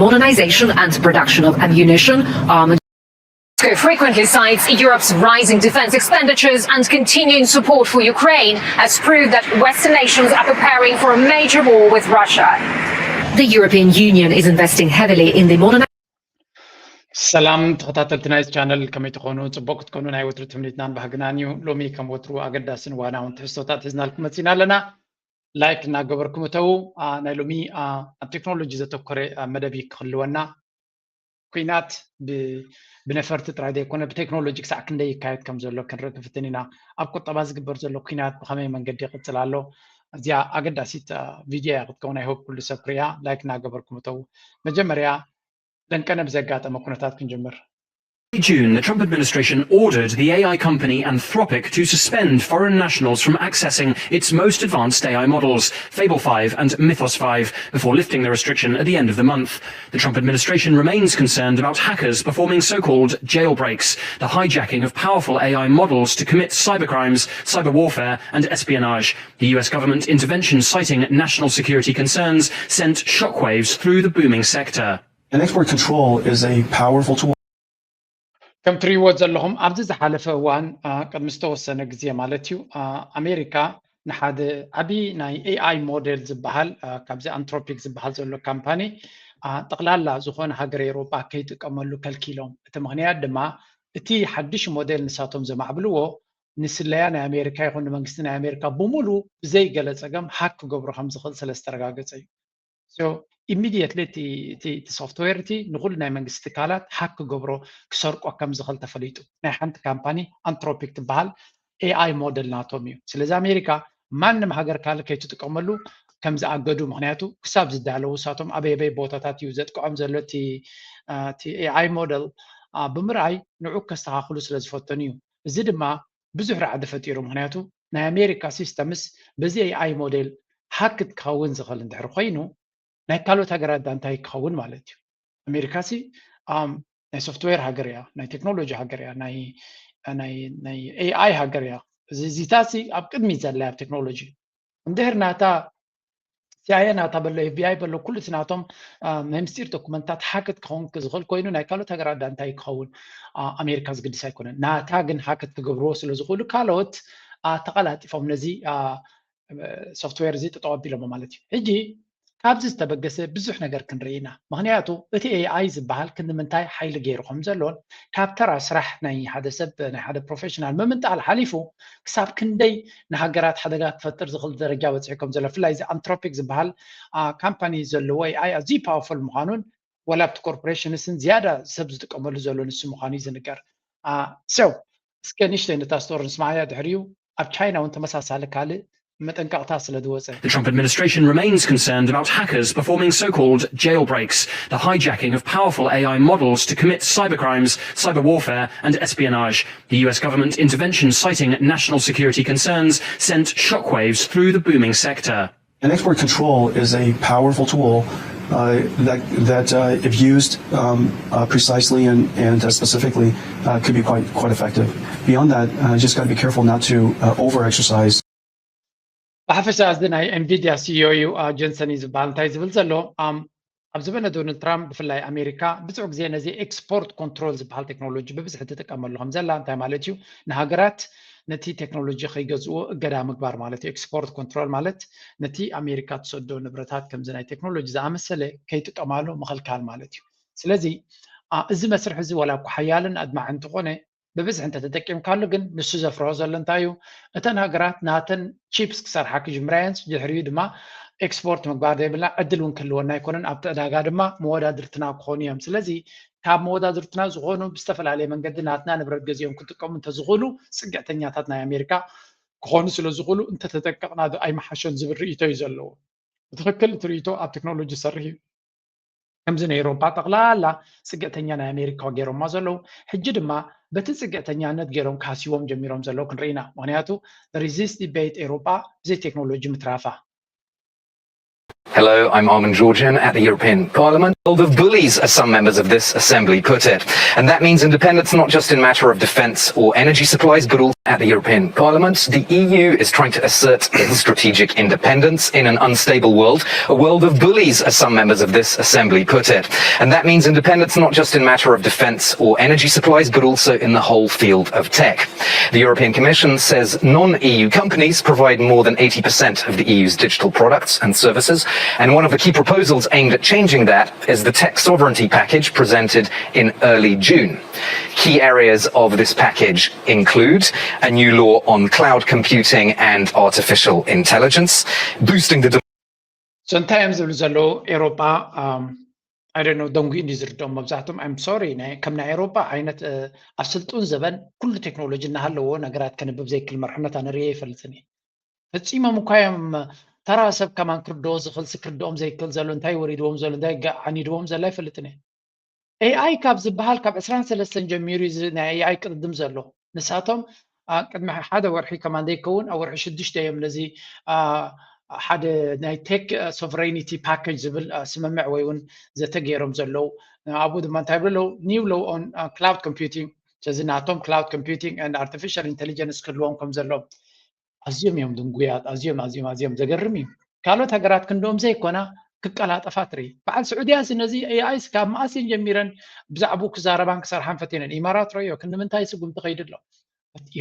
modernization and production of ammunition, armament. Moscow frequently cites Europe's rising defense expenditures and continuing support for Ukraine as proof that Western nations are preparing for a major war with Russia. The European Union is investing heavily in the modernization. ሰላም ተኸታተልቲ ናይዚ ቻነል፣ ከመይ ትኾኑ? ጽቡቅ ክትኮኑ ናይ ወትሩ ትምኒትናን ባህግናን እዩ። ሎሚ ከም ወትሩ ኣገዳስን ዋናውን ትሕዝቶታት ሒዝናልኩም መጺና ኣለና። ላይክ እናገበርኩም እተዉ። አ፣ ናይ ሎሚ፣ አ፣ ኣብ ቴክኖሎጂ ዘተኮረ፣ አ፣ መደብ እዩ ክህልወና። ኩናት ብ-፣ ብነፈርቲ ጥራይ ዘይኮነ ብቴክኖሎጂ ክሳዕ ክንደይ ይካየድ ከም ዘሎ ክንርኢ ክፍትን ኢና። ኣብ ቁጠባ ዝግበር ዘሎ ኩናት ብኸመይ መንገዲ ይቕጽል ኣሎ? እዚኣ ኣገዳሲት፣ አ፣ ቪድዮ እያ ክትከውን። ኣይሆፕ ኩሉ ሰብ ክርእያ። ላይክ እናገበርኩም እተዉ። መጀመርያ ደንቀነ ብዘጋጠመ ኩነታት ክንጅምር። June, the Trump administration ordered the A I company Anthropic to suspend foreign nationals from accessing its most advanced A I models, Fable five and Mythos five, before lifting the restriction at the end of the month. The Trump administration remains concerned about hackers performing so called jailbreaks, the hijacking of powerful A I models to commit cybercrimes, cyber warfare, and espionage. The U S government intervention citing national security concerns sent shockwaves through the booming sector. And export control is a powerful tool. ከም ትርእይዎ ዘለኹም ኣብዚ ዝሓለፈ እዋን፣ አ፣ ቅድሚ ዝተወሰነ ግዜ ማለት እዩ፣ አ፣ ኣሜሪካ ንሓደ ዓብዪ ናይ ኤ ኣይ ሞዴል ዝበሃል፣ አ፣ ካብዚ ኣንትሮፒክ ዝበሃል ዘሎ ካምፓኒ፣ አ፣ ጠቕላላ ዝኾነ ሃገር ኤውሮጳ ከይጥቀመሉ ከልኪሎም። እቲ ምኽንያት ድማ እቲ ሓድሽ ሞዴል ንሳቶም ዘማዕብልዎ ንስለያ ናይ ኣሜሪካ ይኹን ንመንግስቲ ናይ ኣሜሪካ ብሙሉ ብዘይገለ ጸገም ሃክ ክገብሮ ከም ዝኽእል ስለ ዝተረጋገጸ እዩ። So ኢሚድየትሊ እቲ እቲ እቲ ሶፍትዌር እቲ ንኹሉ ናይ መንግስቲ ትካላት ሃክ ክገብሮ ክሰርቆ ከም ዝኽእል ተፈሊጡ። ናይ ሓንቲ ካምፓኒ ኣንትሮፒክ ትበሃል ኤ ኣይ ሞዴል ናቶም እዩ። ስለዚ ኣሜሪካ ማንም ሃገር ካልእ ከይትጥቀመሉ ከም ዝኣገዱ፣ ምኽንያቱ ክሳብ ዝዳለዉ ንሳቶም ኣበይ ኣበይ ቦታታት እዩ ዘጥቅዖም ዘሎ እቲ አ፣ እቲ ኤ ኣይ ሞዴል አ፣ ብምርኣይ ንዑ ከስተኻኽሉ ስለ ዝፈተኑ እዩ። እዚ ድማ ብዙሕ ራዕዲ ፈጢሩ፣ ምኽንያቱ ናይ ኣሜሪካ ሲስተምስ በዚ ኤ ኣይ ሞዴል ሃክ ክኸውን ዝኽእል እንድሕር ኮይኑ ናይ ካልኦት ሃገራት ዳ እንታይ ክኸውን ማለት እዩ? ኣሜሪካ ሲ ኣም፣ ናይ ሶፍትዌር ሃገር እያ፣ ናይ ቴክኖሎጂ ሃገር እያ፣ ናይ ናይ ናይ ኤ ኣይ ሃገር እያ። እዚ እዚታ ሲ ኣብ ቅድሚት ዘላ ኣብ ቴክኖሎጂ እንድሕር ናታ ሲ ኣይ ኤ ናታ በሎ ኤፍ ቢ ኣይ በሎ ኩሉ እቲ ናቶም አ፣ ናይ ምስጢር ዶኩመንታት ሃክት ክኸውን ዝኽእል ኮይኑ ናይ ካልኦት ሃገራት ዳ እንታይ ክኸውን አ፣ ኣሜሪካ ዝግድስ ኣይኮነን። ናታ ግን ሃክት ክገብርዎ ስለ ዝኽእሉ ካልኦት አ፣ ተቐላጢፎም ነዚ አ፣ ሶፍትዌር እዚ ጠጠው ኣቢሎሞ ማለት እዩ። ሕጂ ካብዚ ዝተበገሰ ብዙሕ ነገር ክንርኢ ኢና። ምኽንያቱ እቲ ኤ ኣይ ዝበሃል ክንዲ ምንታይ ሓይሊ ገይሩ ከም ዘሎን ካብ ተራ ስራሕ ናይ ሓደ ሰብ ናይ ሓደ ፕሮፌሽናል ምምንጣል ሓሊፉ ክሳብ ክንደይ ንሃገራት ሓደጋ ክፈጥር ዝኽእል ደረጃ በፂሑ ከም ዘሎ ብፍላይ እዚ ኣንትሮፒክ ዝበሃል አ፣ ካምፓኒ ዘለዎ ኤ ኣይ ኣዝዩ ፓወርፉል ምዃኑን ወላ ኣብቲ ኮርፖሬሽንስን ዝያዳ ሰብ ዝጥቀመሉ ዘሎ ንሱ ምዃኑ እዩ ዝንገር። አ፣ so እስከ ንእሽተይ ነታ ስቶሪ ንስማዓያ ድሕሪኡ ኣብ ቻይና እውን ተመሳሳሊ ካልእ መጠንቀቕታ ስለ ዝወፀ The Trump administration remains concerned about hackers performing so called jailbreaks, the hijacking of powerful A I models to commit cybercrimes, cyber warfare, and espionage. The U S government intervention citing national security concerns sent shockwaves through the booming sector. And export control is a powerful tool uh, that that uh, if used um, uh, precisely and and uh, specifically uh, could be quite quite effective. Beyond that, uh, just got to be careful not to uh, overexercise. ብሓፈሻ እዚ ናይ ኤንቪድያ ሲኢኦ እዩ አ፣ ጀንሰን እዩ ዝበሃል። እንታይ ዝብል ዘሎ ኣም፣ ኣብ ዘበነ ዶናልድ ትራምፕ ብፍላይ ኣሜሪካ ብዙሕ ግዜ ነዚ ኤክስፖርት ኮንትሮል ዝበሃል ቴክኖሎጂ ብብዝሒ ትጥቀመሉ ከም ዘላ እንታይ ማለት እዩ? ንሃገራት ነቲ ቴክኖሎጂ ከይገዝእዎ እገዳ ምግባር ማለት እዩ። ኤክስፖርት ኮንትሮል ማለት ነቲ ኣሜሪካ ትሰዶ ንብረታት ከምዚ ናይ ቴክኖሎጂ ዝኣመሰለ ከይጥቀማሉ ምኽልካል ማለት እዩ። ስለዚ አ፣ እዚ መስርሕ እዚ ዋላ እኳ ሓያልን ኣድማዒ እንተኾነ ብብዝሒ እንተተጠቂምካሉ ግን ንሱ ዘፍርሆ ዘሎ እንታይ እዩ? እተን ሃገራት ናተን ቺፕስ ክሰርሓ ክጅምራ እየን። ድሕሪኡ ድማ ኤክስፖርት ምግባር ዘይብልና ዕድል እውን ክህልወና ኣይኮነን። ኣብቲ ዕዳጋ ድማ መወዳድርትና ክኾኑ እዮም። ስለዚ ካብ መወዳድርትና ዝኾኑ ብዝተፈላለየ መንገዲ ናትና ንብረት ገዚኦም ክጥቀሙ እንተዝኽእሉ ፅግዕተኛታት ናይ ኣሜሪካ ክኾኑ ስለ ዝኽእሉ እንተተጠንቀቕና ዶ ኣይመሓሸን ዝብል ርእይቶ እዩ ዘለዎ። ብትኽክል እቲ ርእይቶ ኣብ ቴክኖሎጂ ዝሰርሕ እዩ። ከምዚ ናይ ኤውሮፓ ጠቕላላ ፅግዕተኛ ናይ ኣሜሪካ ገይሮማ ዘለዉ ሕጂ ድማ በቲ ፅግዕተኛነት ገይሮም ካሲዎም ጀሚሮም ዘለዉ ክንርኢ ኢና። ምክንያቱ there is this debate ኤውሮጳ ብዘይ ቴክኖሎጂ ምትራፋ። Hello, I'm Armin Georgian at the European Parliament. world of bullies, as some members of this assembly put it. And that means independence not just in matter of defence or energy supplies, but also at the European Parliament. The E U is trying to assert its strategic independence in an unstable world, a world of bullies, as some members of this assembly put it. And that means independence not just in matter of defence or energy supplies, but also in the whole field of tech. The European Commission says non-E U companies provide more than eighty percent of the E U's digital products and services, and one of the key proposals aimed at changing that is the tech sovereignty package presented in early June. Key areas of this package include a new law on cloud computing and artificial intelligence, boosting the So እንታይ እዮም ዝብሉ ዘለዉ? ኤሮጳ፣ I don't know፣ ደንጉ እንዲ ዝርድኦም መብዛሕትኦም። I'm sorry፣ ናይ ከም ናይ ኤሮጳ ዓይነት ኣብ ስልጡን ዘበን ኩሉ ቴክኖሎጂ እናሃለዎ ነገራት ከንብብ ዘይክል መርሕነት ኣነ ርእየ ኣይፈልጥን እየ። ፈጺሞም እኳ እዮም ተራ ሰብ ከማን ክርድኦ ዝኽእል ሲ ክርድኦም ዘይክእል ዘሎ እንታይ ወሪድዎም ዘሎ እንታይ ዓኒድዎም ዘሎ ኣይፈልጥን እየ። ኤኣይ ካብ ዝበሃል ካብ ዕስራን ሰለስተን ጀሚሩ እዩ ናይ ኤኣይ ቅድድም ዘሎ። ንሳቶም ቅድሚ ሓደ ወርሒ ከማን ዘይከውን ኣብ ወርሒ ሽዱሽተ እዮም ነዚ ሓደ ናይ ቴክ ሶቨሬኒቲ ፓኬጅ ዝብል ስምምዕ ወይ እውን ዘተ ገይሮም ዘለዉ። ኣብኡ ድማ እንታይ ይብሉ ኣለዉ? New law on cloud computing። ስለዚ ናቶም cloud computing and artificial intelligence ክህልዎም ከም ዘለዎም ኣዝዮም እዮም ድንጉያት። ኣዝዮም ኣዝዮም ኣዝዮም ዘገርም እዩ። ካልኦት ሃገራት ክንድኦም ዘይኮና ክቀላጠፋ ትርኢ። በዓል ስዑድያ እዚ ነዚ ኤኣይ ካብ መኣስ እየን ጀሚረን ብዛዕባኡ ክዛረባን ክሰርሓን ፈቲነን? ኢማራት ረዮ ክንዲ ምንታይ ስጉምቲ ከይዱ ኣሎ?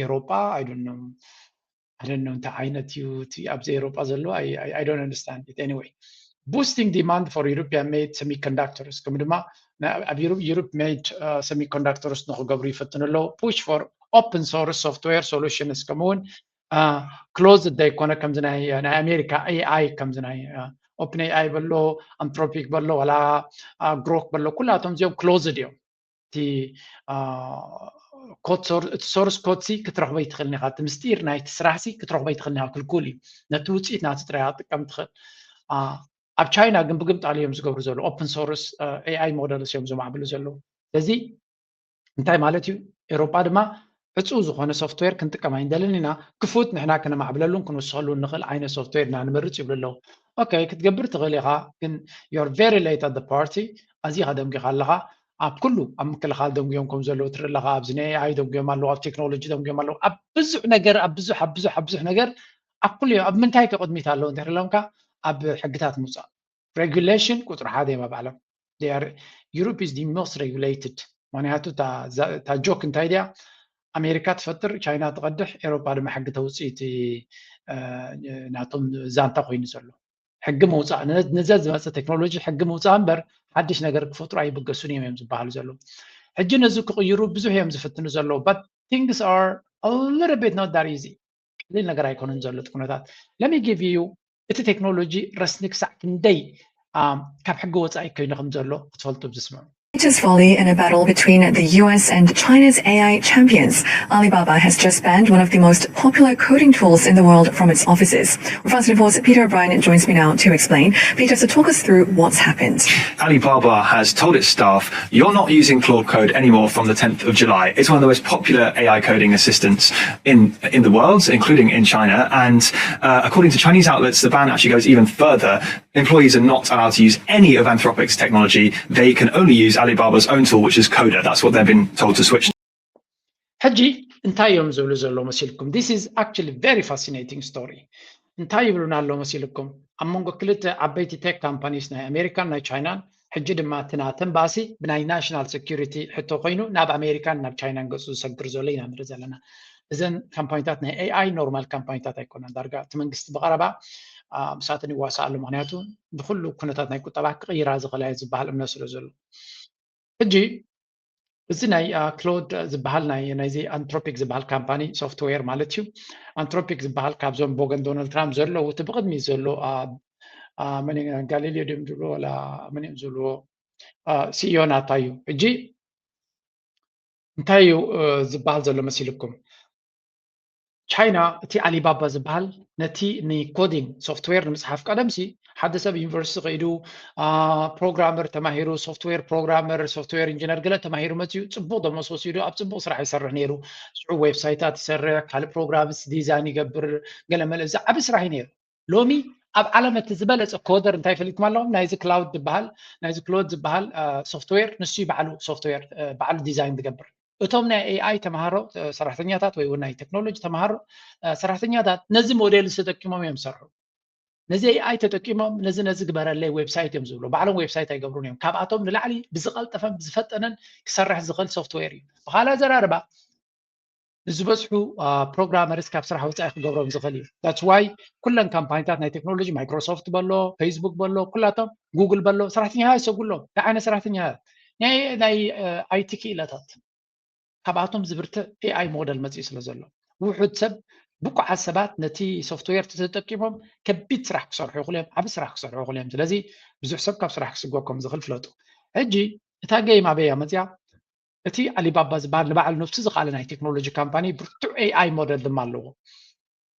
ኤሮጳ ኣይደኖም ኣይደኖም እንታይ ዓይነት እዩ እቲ ኣብዚ ኤሮጳ ዘሎ? I don't understand it. Anyway, boosting demand for European made semiconductors ከም ድማ ኣብ Europe made semiconductors ንክገብሩ ይፈትኑ ኣለዉ። Push for open source software solutions ከምኡ እውን closed ዘይኮነ ከምዚ ናይ ኣሜሪካ ኤኣይ ከምዚ ናይ ኦፕን ኤኣይ በሎ ኣንትሮፒክ በሎ ዋላ ግሮክ በሎ ኩላቶም እዚኦም closed እዮም። እቲ እቲ source code ሲ ክትረኽቦ ኣይትኽእልን ኢኻ። እቲ ምስጢር ናይቲ ስራሕ ሲ ክትረኽቦ ኣይትኽእልን ኢኻ። ክልኩል እዩ። ነቲ ውፅኢት ናቲ ጥራይ ክትጥቀም ትኽእል። ኣብ ቻይና ግን ብግምጣል እዮም ዝገብሩ ዘለዉ። Open source ኤኣይ ሞደልስ እዮም ዘማዕብሉ ዘለዉ። ስለዚ እንታይ ማለት እዩ? ኤሮጳ ድማ ዕፁው ዝኾነ ሶፍትዌር ክንጥቀም ኣይንደልን ኢና። ክፉት ንሕና ክነማዕብለሉን ክንውስኸሉን ንኽእል ዓይነት ሶፍትዌር ኢና ንመርፅ ይብሉ ኣለዉ። ኦኬ ክትገብር ትኽእል ኢኻ፣ ግን you're very late at the party። ኣዚኻ ደንጒኻ ኣለኻ። ኣብ ኩሉ ኣብ ምክልኻል ደንጉዮም ከም ዘለዉ ትርኢ ኣለኻ። ኣብዚ ናይ ኤኣይ ደንጉዮም ኣለዉ፣ ኣብ ቴክኖሎጂ ደንጉዮም ኣለዉ። ኣብ ብዙሕ ነገር ኣብ ብዙሕ ኣብ ብዙሕ ኣብ ብዙሕ ነገር ኣብ ኩሉ እዮም። ኣብ ምንታይ ከ ቅድሚት ኣለዉ እንድሕር ኢሎምካ ኣብ ሕግታት ምውፃእ regulation ቁፅሪ ሓደ እዮም ኣብ ዓለም። Europe is the most regulated። ምክንያቱ እታ ጆክ እንታይ ድያ? ኣሜሪካ ትፈጥር፣ ቻይና ትቐድሕ፣ ኤሮፓ ድማ ሕጊ ተውፅእ እቲ ናቶም ዛንታ ኮይኑ ዘሎ ሕጊ ምውፃእ። ነዘ ዝመፀ ቴክኖሎጂ ሕጊ ምውፃእ እምበር ሓድሽ ነገር ክፈጥሩ ኣይብገሱን እዮም እዮም ዝበሃሉ ዘለዉ። ሕጂ ነዚ ክቕይሩ ብዙሕ እዮም ዝፍትኑ ዘለዉ። But things are a little bit not that easy። ቀሊል ነገር ኣይኮነን ዘሎ እቲ ኩነታት። Let me give you እቲ ቴክኖሎጂ ረስኒ ክሳዕ ክንደይ ካብ ሕጊ ወፃኢ ኮይኑ ከም ዘሎ ክትፈልጡ ብዝስምዑ። It is volley in a battle between the U S and China's A I champions. Alibaba has just banned one of the most popular coding tools in the world from its offices. We're fast forward. Peter O'Brien joins me now to explain. Peter, so talk us through what's happened. Alibaba has told its staff, "You're not using Claude Code anymore from the tenth of July." It's one of the most popular A I coding assistants in, in the world, including in China. And uh, according to Chinese outlets, the ban actually goes even further. Employees are not allowed to use any of Anthropic's technology. They can only use Alibaba's own tool, which is Coda. That's what they've been told to switch. ሕጂ እንታይ እዮም ዝብሉ ዘለዉ መሲልኩም? This is actually very fascinating story. እንታይ ይብሉና ኣለዉ መሲልኩም? ኣብ መንጎ ክልተ ዓበይቲ ቴክ ካምፓኒስ ናይ ኣሜሪካን ናይ ቻይናን ሕጂ ድማ እቲ ናተን ባእሲ ብናይ ናሽናል ሴኩሪቲ ሕቶ ኮይኑ ናብ ኣሜሪካን ናብ ቻይናን ገፁ ዝሰግር ዘሎ ኢና ንርኢ ዘለና። እዘን ካምፓኒታት ናይ ኤኣይ ኖርማል ካምፓኒታት ኣይኮነን። ዳርጋ እቲ መንግስቲ ብቐረባ ምሳተን ይዋሳእ ኣሎ። ምክንያቱ ንኩሉ ኩነታት ናይ ቁጠባ ክቕይራ ዝኽእላ ዝበሃል እምነት ስለ ዘሎ። ሕጂ እዚ ናይ ክሎድ ዝበሃል ናይ ናይዚ ኣንትሮፒክ ዝበሃል ካምፓኒ ሶፍትዌር ማለት እዩ። ኣንትሮፒክ ዝበሃል ካብዞም ቦገን ዶናልድ ትራምፕ ዘለዉ እቲ ብቕድሚ ዘሎ መን ጋሊሊዮ ድም ዝብሎ ወላ መን እዮም ዝብልዎ ሲኢኦ ናታ እዩ። ሕጂ እንታይ እዩ ዝበሃል ዘሎ መሲልኩም? ቻይና እቲ ኣሊባባ ዝበሃል ነቲ ንኮዲንግ ሶፍትዌር ንምፅሓፍ ቀደምሲ ሓደ ሰብ ዩኒቨርሲቲ ከይዱ ፕሮግራመር ተማሂሩ ሶፍትዌር ፕሮግራመር ሶፍትዌር ኢንጂነር ገለ ተማሂሩ መፅዩ ፅቡቅ ደሞዝ ወሲዱ ኣብ ፅቡቅ ስራሕ ይሰርሕ ነይሩ። ሽዑ ዌብሳይታት ይሰርሕ ካልእ ፕሮግራምስ ዲዛይን ይገብር ገለ መለ እዚ ዓብዪ ስራሕ እዩ ነይሩ። ሎሚ ኣብ ዓለም እቲ ዝበለፀ ኮደር እንታይ ፈሊጥኩም ኣለኹም? ናይዚ ክላውድ ዝበሃል ናይዚ ክሎድ ዝበሃል ሶፍትዌር ንሱ ባዕሉ ሶፍትዌር ባዕሉ ዲዛይን ዝገብር። እቶም ናይ ኤኣይ ተምሃሮ ሰራሕተኛታት ወይ እውን ናይ ቴክኖሎጂ ተምሃሮ ሰራሕተኛታት ነዚ ሞዴል ተጠቂሞም እዮም ዝሰርሑ። ነዚ ኤኣይ ተጠቂሞም ነዚ ነዚ ግበረለይ ዌብሳይት እዮም ዝብሉ። ባዕሎም ዌብሳይት ኣይገብሩን እዮም። ካብኣቶም ንላዕሊ ብዝቐልጠፈን ብዝፈጠነን ክሰርሕ ዝኽእል ሶፍትዌር እዩ። ብኻልእ ኣዘራርባ ንዝበዝሑ ፕሮግራመርስ ካብ ስራሕ ወፃኢ ክገብሮም ዝኽእል እዩ። That's why ኩለን ካምፓኒታት ናይ ቴክኖሎጂ ማይክሮሶፍት በሎ፣ ፌስቡክ በሎ፣ ኩላቶም ጉግል በሎ ሰራሕተኛ ይሰጉሎም። እንታይ ዓይነት ሰራሕተኛ? ናይ ናይ ኣይቲ ክኢላታት ካብኣቶም ዝብርትዕ ኤኣይ ሞደል መፅኡ ስለ ዘሎ ውሑድ ሰብ ብቁዓት ሰባት ነቲ ሶፍትዌር ተጠቂሞም ከቢድ ስራሕ ክሰርሑ ይኽእሉ እዮም፣ ዓቢ ስራሕ ክሰርሑ ይኽእሉ እዮም። ስለዚ ብዙሕ ሰብ ካብ ስራሕ ክስጎ ከም ዝኽእል ፍለጡ። ሕጂ እታ ገይም ኣበይ እያ መፅያ? እቲ ኣሊባባ ዝበሃል ንባዕሉ ነብሱ ዝኸኣለ ናይ ቴክኖሎጂ ካምፓኒ ብርቱዕ ኤኣይ ሞደል ድማ ኣለዎ።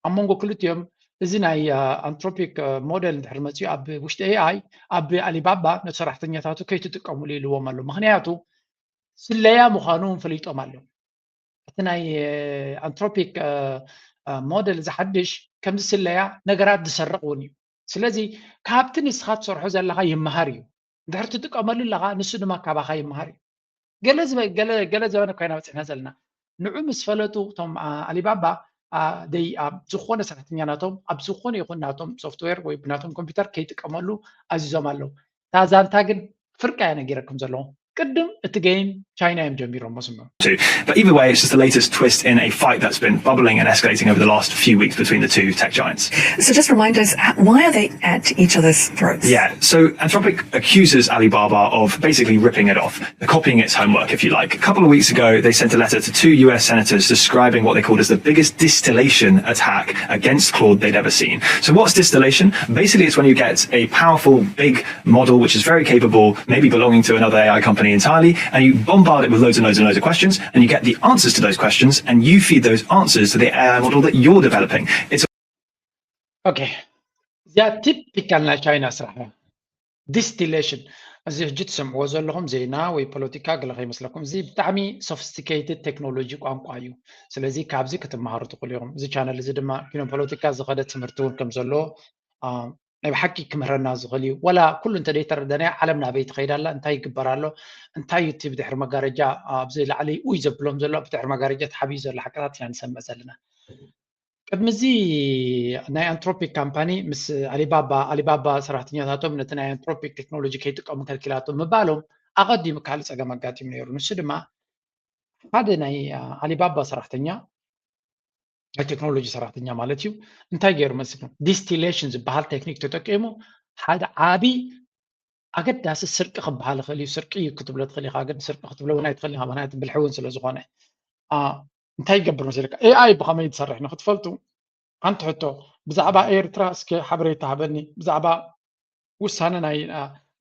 ኣብ መንጎ ክልቲኦም እዚ ናይ ኣንትሮፒክ ሞደል እንድሕር መፅኡ ኣብ ውሽጢ ኤኣይ ኣብ ኣሊባባ ነቲ ሰራሕተኛታቱ ከይትጥቀሙሉ ኢልዎም ኣሎ። ምክንያቱ ስለያ ምዃኑ እውን ፈሊጦም ኣለዉ። እቲ ናይ ኣንትሮፒክ ሞደል ዝሓድሽ ከምዚ ስለያ ነገራት ዝሰርቕ እውን እዩ። ስለዚ ካብቲ ንስኻ ትሰርሖ ዘለኻ ይመሃር እዩ። እንድሕር ትጥቀመሉ ኣለኻ ንሱ ድማ ካባኻ ይመሃር እዩ። ገለ ዝበ- ገለ ገለ ዘበነ ኮይና በፂሕና ዘለና ንዑ ምስ ፈለጡ እቶም አ- ኣሊባባ አ- ደይ ኣብ ዝኾነ ሰራሕተኛ ናቶም ኣብ ዝኾነ ይኹን ናቶም ሶፍትዌር ወይ ብናቶም ኮምፒውተር ከይጥቀመሉ ኣዚዞም ኣለዉ። እታ ዛንታ ግን ፍርቃ እያ ነጊረኩም ዘለኹ። ቅድም እቲ ገይም ቻይና እዮም ጀሚሮም መስምዑ። But either way, it's just the latest twist in a fight that's been bubbling and escalating over the last few weeks between the two tech giants. So just remind us, h- why are they at each other's throats? Yeah, so Anthropic accuses Alibaba of basically ripping it off, copying its homework, if you like. A couple of weeks ago, they sent a letter to two U S senators describing what they called as the biggest distillation attack against Claude they'd ever seen. So, what's distillation? Basically, it's when you get a powerful, big model which is very capable, maybe belonging to another A I company entirely, and you bombard it with loads and loads and loads of questions, and you get the answers to those questions, and you feed those answers to the A I model that you're developing. It's ኦኬ፣ እዚኣ ቲፒካል ናይ ቻይና ስራሕ እያ። ዲስቲሌሽን፣ እዚ ሕጂ ትሰምዕዎ ዘለኹም ዜና ወይ ፖለቲካ ገለ ከይመስለኩም፣ እዚ ብጣዕሚ ሶፊስቲኬትድ ቴክኖሎጂ ቋንቋ እዩ። ስለዚ ካብዚ ክትመሃሩ ትኽእሉ ኢኹም። እዚ ቻነል እዚ ድማ ኪኖ ፖለቲካ ዝኸደ ትምህርቲ እውን ከም ዘሎ አ፣ ናይ ብሓቂ ክምህረና ዝኽእል እዩ። ወላ ኩሉ እንተ ዘይተረደናዮ ዓለም ናበይ ትኸይድ ኣላ፣ እንታይ ይግበር ኣሎ፣ እንታይ እዩ እቲ ብድሕሪ መጋረጃ ኣብዚ ላዕሊ ኡይ ዘብሎም ዘሎ ብድሕሪ መጋረጃ ተሓቢኡ ዘሎ ሓቅታት ኢና ንሰምዕ ዘለና። ቅድሚ እዚ ናይ ኣንትሮፒክ ካምፓኒ ምስ ኣሊባባ ኣሊባባ ሰራሕተኛታቶም ነቲ ናይ ኣንትሮፒክ ቴክኖሎጂ ከይጥቀሙ ከልኪላቶም ምባሎም ኣቐዲሙ ካልእ ፀገም ኣጋጢሙ ነይሩ። ንሱ ድማ ሓደ ናይ ኣሊባባ ሰራሕተኛ ናይ ቴክኖሎጂ ሰራሕተኛ ማለት እዩ እንታይ ገይሩ መስልኩም? ዲስቲሌሽን ዝበሃል ቴክኒክ ተጠቂሙ ሓደ ዓቢ ኣገዳሲ ስርቂ ክበሃል ይኽእል እዩ። ስርቂ እዩ ክትብሎ ትኽእል ኢኻ፣ ግን ስርቂ ክትብሎ እውን ኣይትኽእል ኢኻ፣ ምክንያቱ ብልሒ እውን ስለ ዝኾነ። እንታይ ይገብር መሰለካ? ኤኣይ ብኸመይ ትሰርሕ ንክትፈልጡ ሓንቲ ሕቶ ብዛዕባ ኤርትራ እስከ ሓበሬታ ሃበኒ። ብዛዕባ ውሳነ ናይ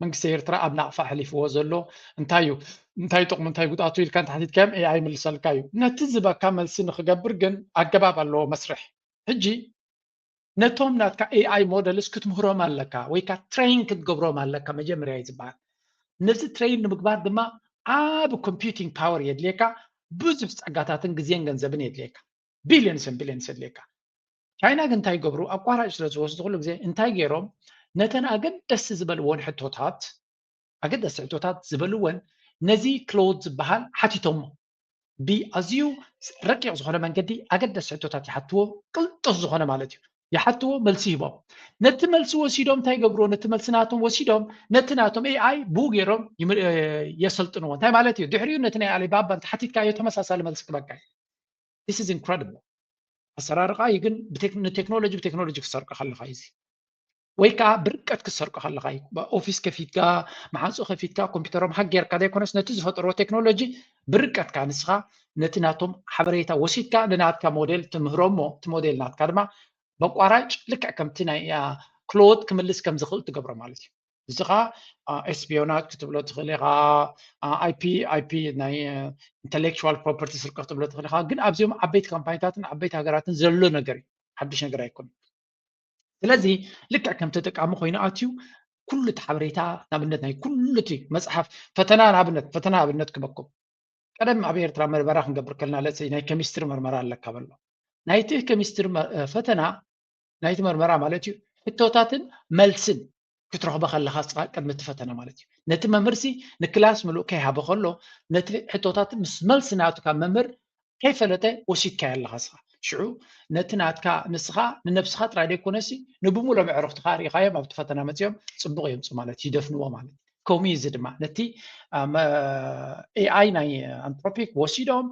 መንግስቲ ኤርትራ ኣብ ናቕፋ ኣሕሊፍዎ ዘሎ እንታይ እዩ? እንታይ ጥቕሙ እንታይ ጉድኣቱ ኢልካ እንተሓቲትካዮም ኤኣይ ይምልሰልካ እዩ። ነቲ ዝበካ መልሲ ንክገብር ግን ኣገባብ ኣለዎ መስርሕ። ሕጂ ነቶም ናትካ ኤኣይ ሞደልስ ክትምህሮም ኣለካ ወይ ከዓ ትሬን ክትገብሮም ኣለካ መጀመርያ እዩ ዝበሃል። ነዚ ትሬን ንምግባር ድማ ዓቢ ኮምፒውቲንግ ፓወር የድልየካ፣ ብዙሕ ጸጋታትን ግዜን ገንዘብን የድልየካ፣ ቢልዮንስን ቢልዮንስ የድልየካ። ቻይና ግን እንታይ ይገብሩ? ኣቋራጭ ስለ ዝወስዱ ኩሉ ግዜ እንታይ ገይሮም ነተን ኣገደስቲ ዝበልዎን ሕቶታት ኣገደስቲ ሕቶታት ዝበልወን ነዚ ክሎድ ዝበሃል ሓቲቶሞ ብኣዝዩ ረቂቕ ዝኾነ መንገዲ ኣገደስቲ ሕቶታት ይሓትዎ፣ ቅልጡፍ ዝኾነ ማለት እዩ ይሓትዎ፣ መልሲ ሂቦም። ነቲ መልሲ ወሲዶም እንታይ ይገብርዎ? ነቲ መልሲ ናቶም ወሲዶም ነቲ ናቶም ኤኣይ ብኡ ገይሮም የሰልጥንዎ። እንታይ ማለት እዩ? ድሕሪኡ ነቲ ናይ ኣሊባባ እንተሓቲትካዮ ተመሳሳሊ መልሲ ክበካ እዩ። This is incredible። ኣሰራርቃ እዩ ግን ንቴክኖሎጂ ብቴክኖሎጂ ክሰርቀ ከለካ እዩ ወይ ከዓ ብርቀት ክትሰርቆ ከለካ እዩ። ኦፊስ ከፊትካ፣ መዓፁ ከፊትካ፣ ኮምፒውተሮም ሃክ ጌርካ ዘይኮነስ ነቲ ዝፈጠርዎ ቴክኖሎጂ ብርቀትካ ንስኻ ነቲ ናቶም ሓበሬታ ወሲድካ ንናትካ ሞዴል ትምህሮ እሞ እቲ ሞዴል ናትካ ድማ በቋራጭ ልክዕ ከምቲ ናይ ክሎድ ክምልስ ከም ዝኽእል ትገብሮ ማለት እዩ። እዚ ከዓ ኤስፒዮናጅ ክትብሎ ትኽእል ኢኻ፣ ኣይፒ ኣይፒ ናይ ኢንተሌክቹዋል ፕሮፐርቲ ስርቂ ክትብሎ ትኽእል ኢኻ። ግን ኣብዚኦም ዓበይቲ ካምፓኒታትን ዓበይቲ ሃገራትን ዘሎ ነገር እዩ፣ ሓድሽ ነገር ኣይኮነን። ስለዚ ልክዕ ከም ተጠቃሚ ኮይኑ ኣትዩ ኩሉ እቲ ሓበሬታ ንኣብነት ናይ ኩሉ እቲ መፅሓፍ ፈተና ንኣብነት ፈተና ኣብነት ክበኩም ቀደም ኣብ ኤርትራ መርመራ ክንገብር ከልና ለፀ ናይ ኬሚስትሪ መርመራ ኣለካ በሎ ናይቲ ኬሚስትሪ ፈተና ናይቲ መርመራ ማለት እዩ ሕቶታትን መልስን ክትረኽቦ ከለኻ ንስኻ ቅድሚ እቲ ፈተነ ማለት እዩ። ነቲ መምህርሲ ንክላስ ምሉእ ከይሃበ ከሎ ነቲ ሕቶታት ምስ መልሲ ናቱ ካብ መምህር ከይፈለጠ ወሲድካዮ ኣለኻ ንስኻ። ሽዑ ነቲ ናትካ ንስኻ ንነብስኻ ጥራይ ዘይኮነሲ ንብሙሉኦም ኣዕሩኽትኻ ርኢኻዮም ኣብቲ ፈተና መጺኦም ጽቡቕ የምጽኡ ማለት እዩ፣ ይደፍንዎ ማለት እዩ። ከምኡ እዩ እዚ ድማ ነቲ ኤኣይ ናይ ኣንትሮፒክ ወሲዶም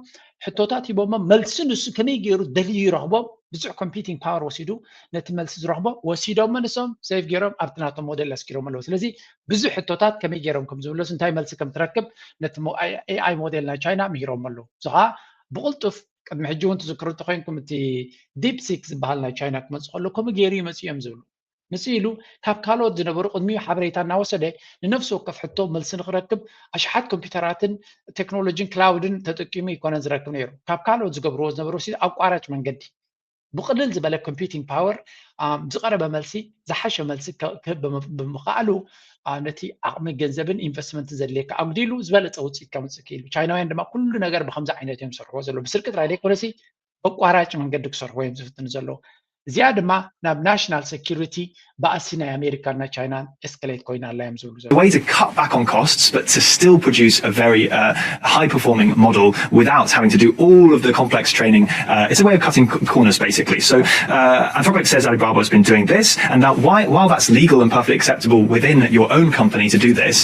ሕቶታት ሂቦሞ መልሲ ንሱ ከመይ ገይሩ ደልዩ ይረኽቦም ብዙሕ ኮምፒቲንግ ፓወር ወሲዱ ነቲ መልሲ ዝረኽቦ ወሲዶሞ ንሶም ሴቭ ገይሮም ኣብቲ ናቶም ሞዴል ኣስኪሮም ኣለዉ። ስለዚ ብዙሕ ሕቶታት ከመይ ገይሮም ከም ዝምለሱ እንታይ መልሲ ከም ትረክብ ነቲ ኤኣይ ሞዴል ናይ ቻይና ምሂሮም ኣለዉ። እዚ ከዓ ብቕልጡፍ ቅድሚ ሕጂ እውን ትዝክሩ እንተኮይንኩም እቲ ዲፕሲክ ዝበሃል ናይ ቻይና ክመፅእ ከሎ ከምኡ ገይሩ ይመፅኡ እዮም ዝብሉ። ምስ ኢሉ ካብ ካልኦት ዝነበሩ ቅድሚኡ ሓበሬታ እናወሰደ ንነፍሲ ወከፍ ሕቶ መልሲ ንክረክብ ኣሽሓት ኮምፒውተራትን ቴክኖሎጂን ክላውድን ተጠቂሙ ይኮነን ዝረክብ ነይሩ። ካብ ካልኦት ዝገብርዎ ዝነበሩ ሲ ኣቋራጭ መንገዲ ብቅልል ዝበለ ኮምፒውቲንግ ፓወር ዝቀረበ መልሲ ዝሓሸ መልሲ ክህብ ብምክኣሉ ነቲ ዓቕሚ ገንዘብን ኢንቨስትመንትን ዘድልየካ ኣጉዲሉ ዝበለፀ ውፅኢት ከምፅእ ክኢሉ። ቻይናውያን ድማ ኩሉ ነገር ብከምዚ ዓይነት እዮም ዝሰርሕዎ ዘለዉ። ብስልኪ ጥራይ ዘይኮነሲ በቋራጭ መንገዲ ክሰርሕዎ እዮም ዝፍትኑ ዘለዉ። እዚኣ ድማ ናብ ናሽናል ሴኪሪቲ ባእሲ ናይ ኣሜሪካን ናይ ቻይናን ኤስካሌት ኮይና ኣላ እዮም ዝብሉ ዘለዉ። A way to cut back on costs, but to still produce a very uh, high performing model without having to do all of the complex training. Uh, it's a way of cutting corners, basically. So uh, Anthropic says Alibaba has been doing this, and that why, while that's legal and perfectly acceptable within your own company to do this,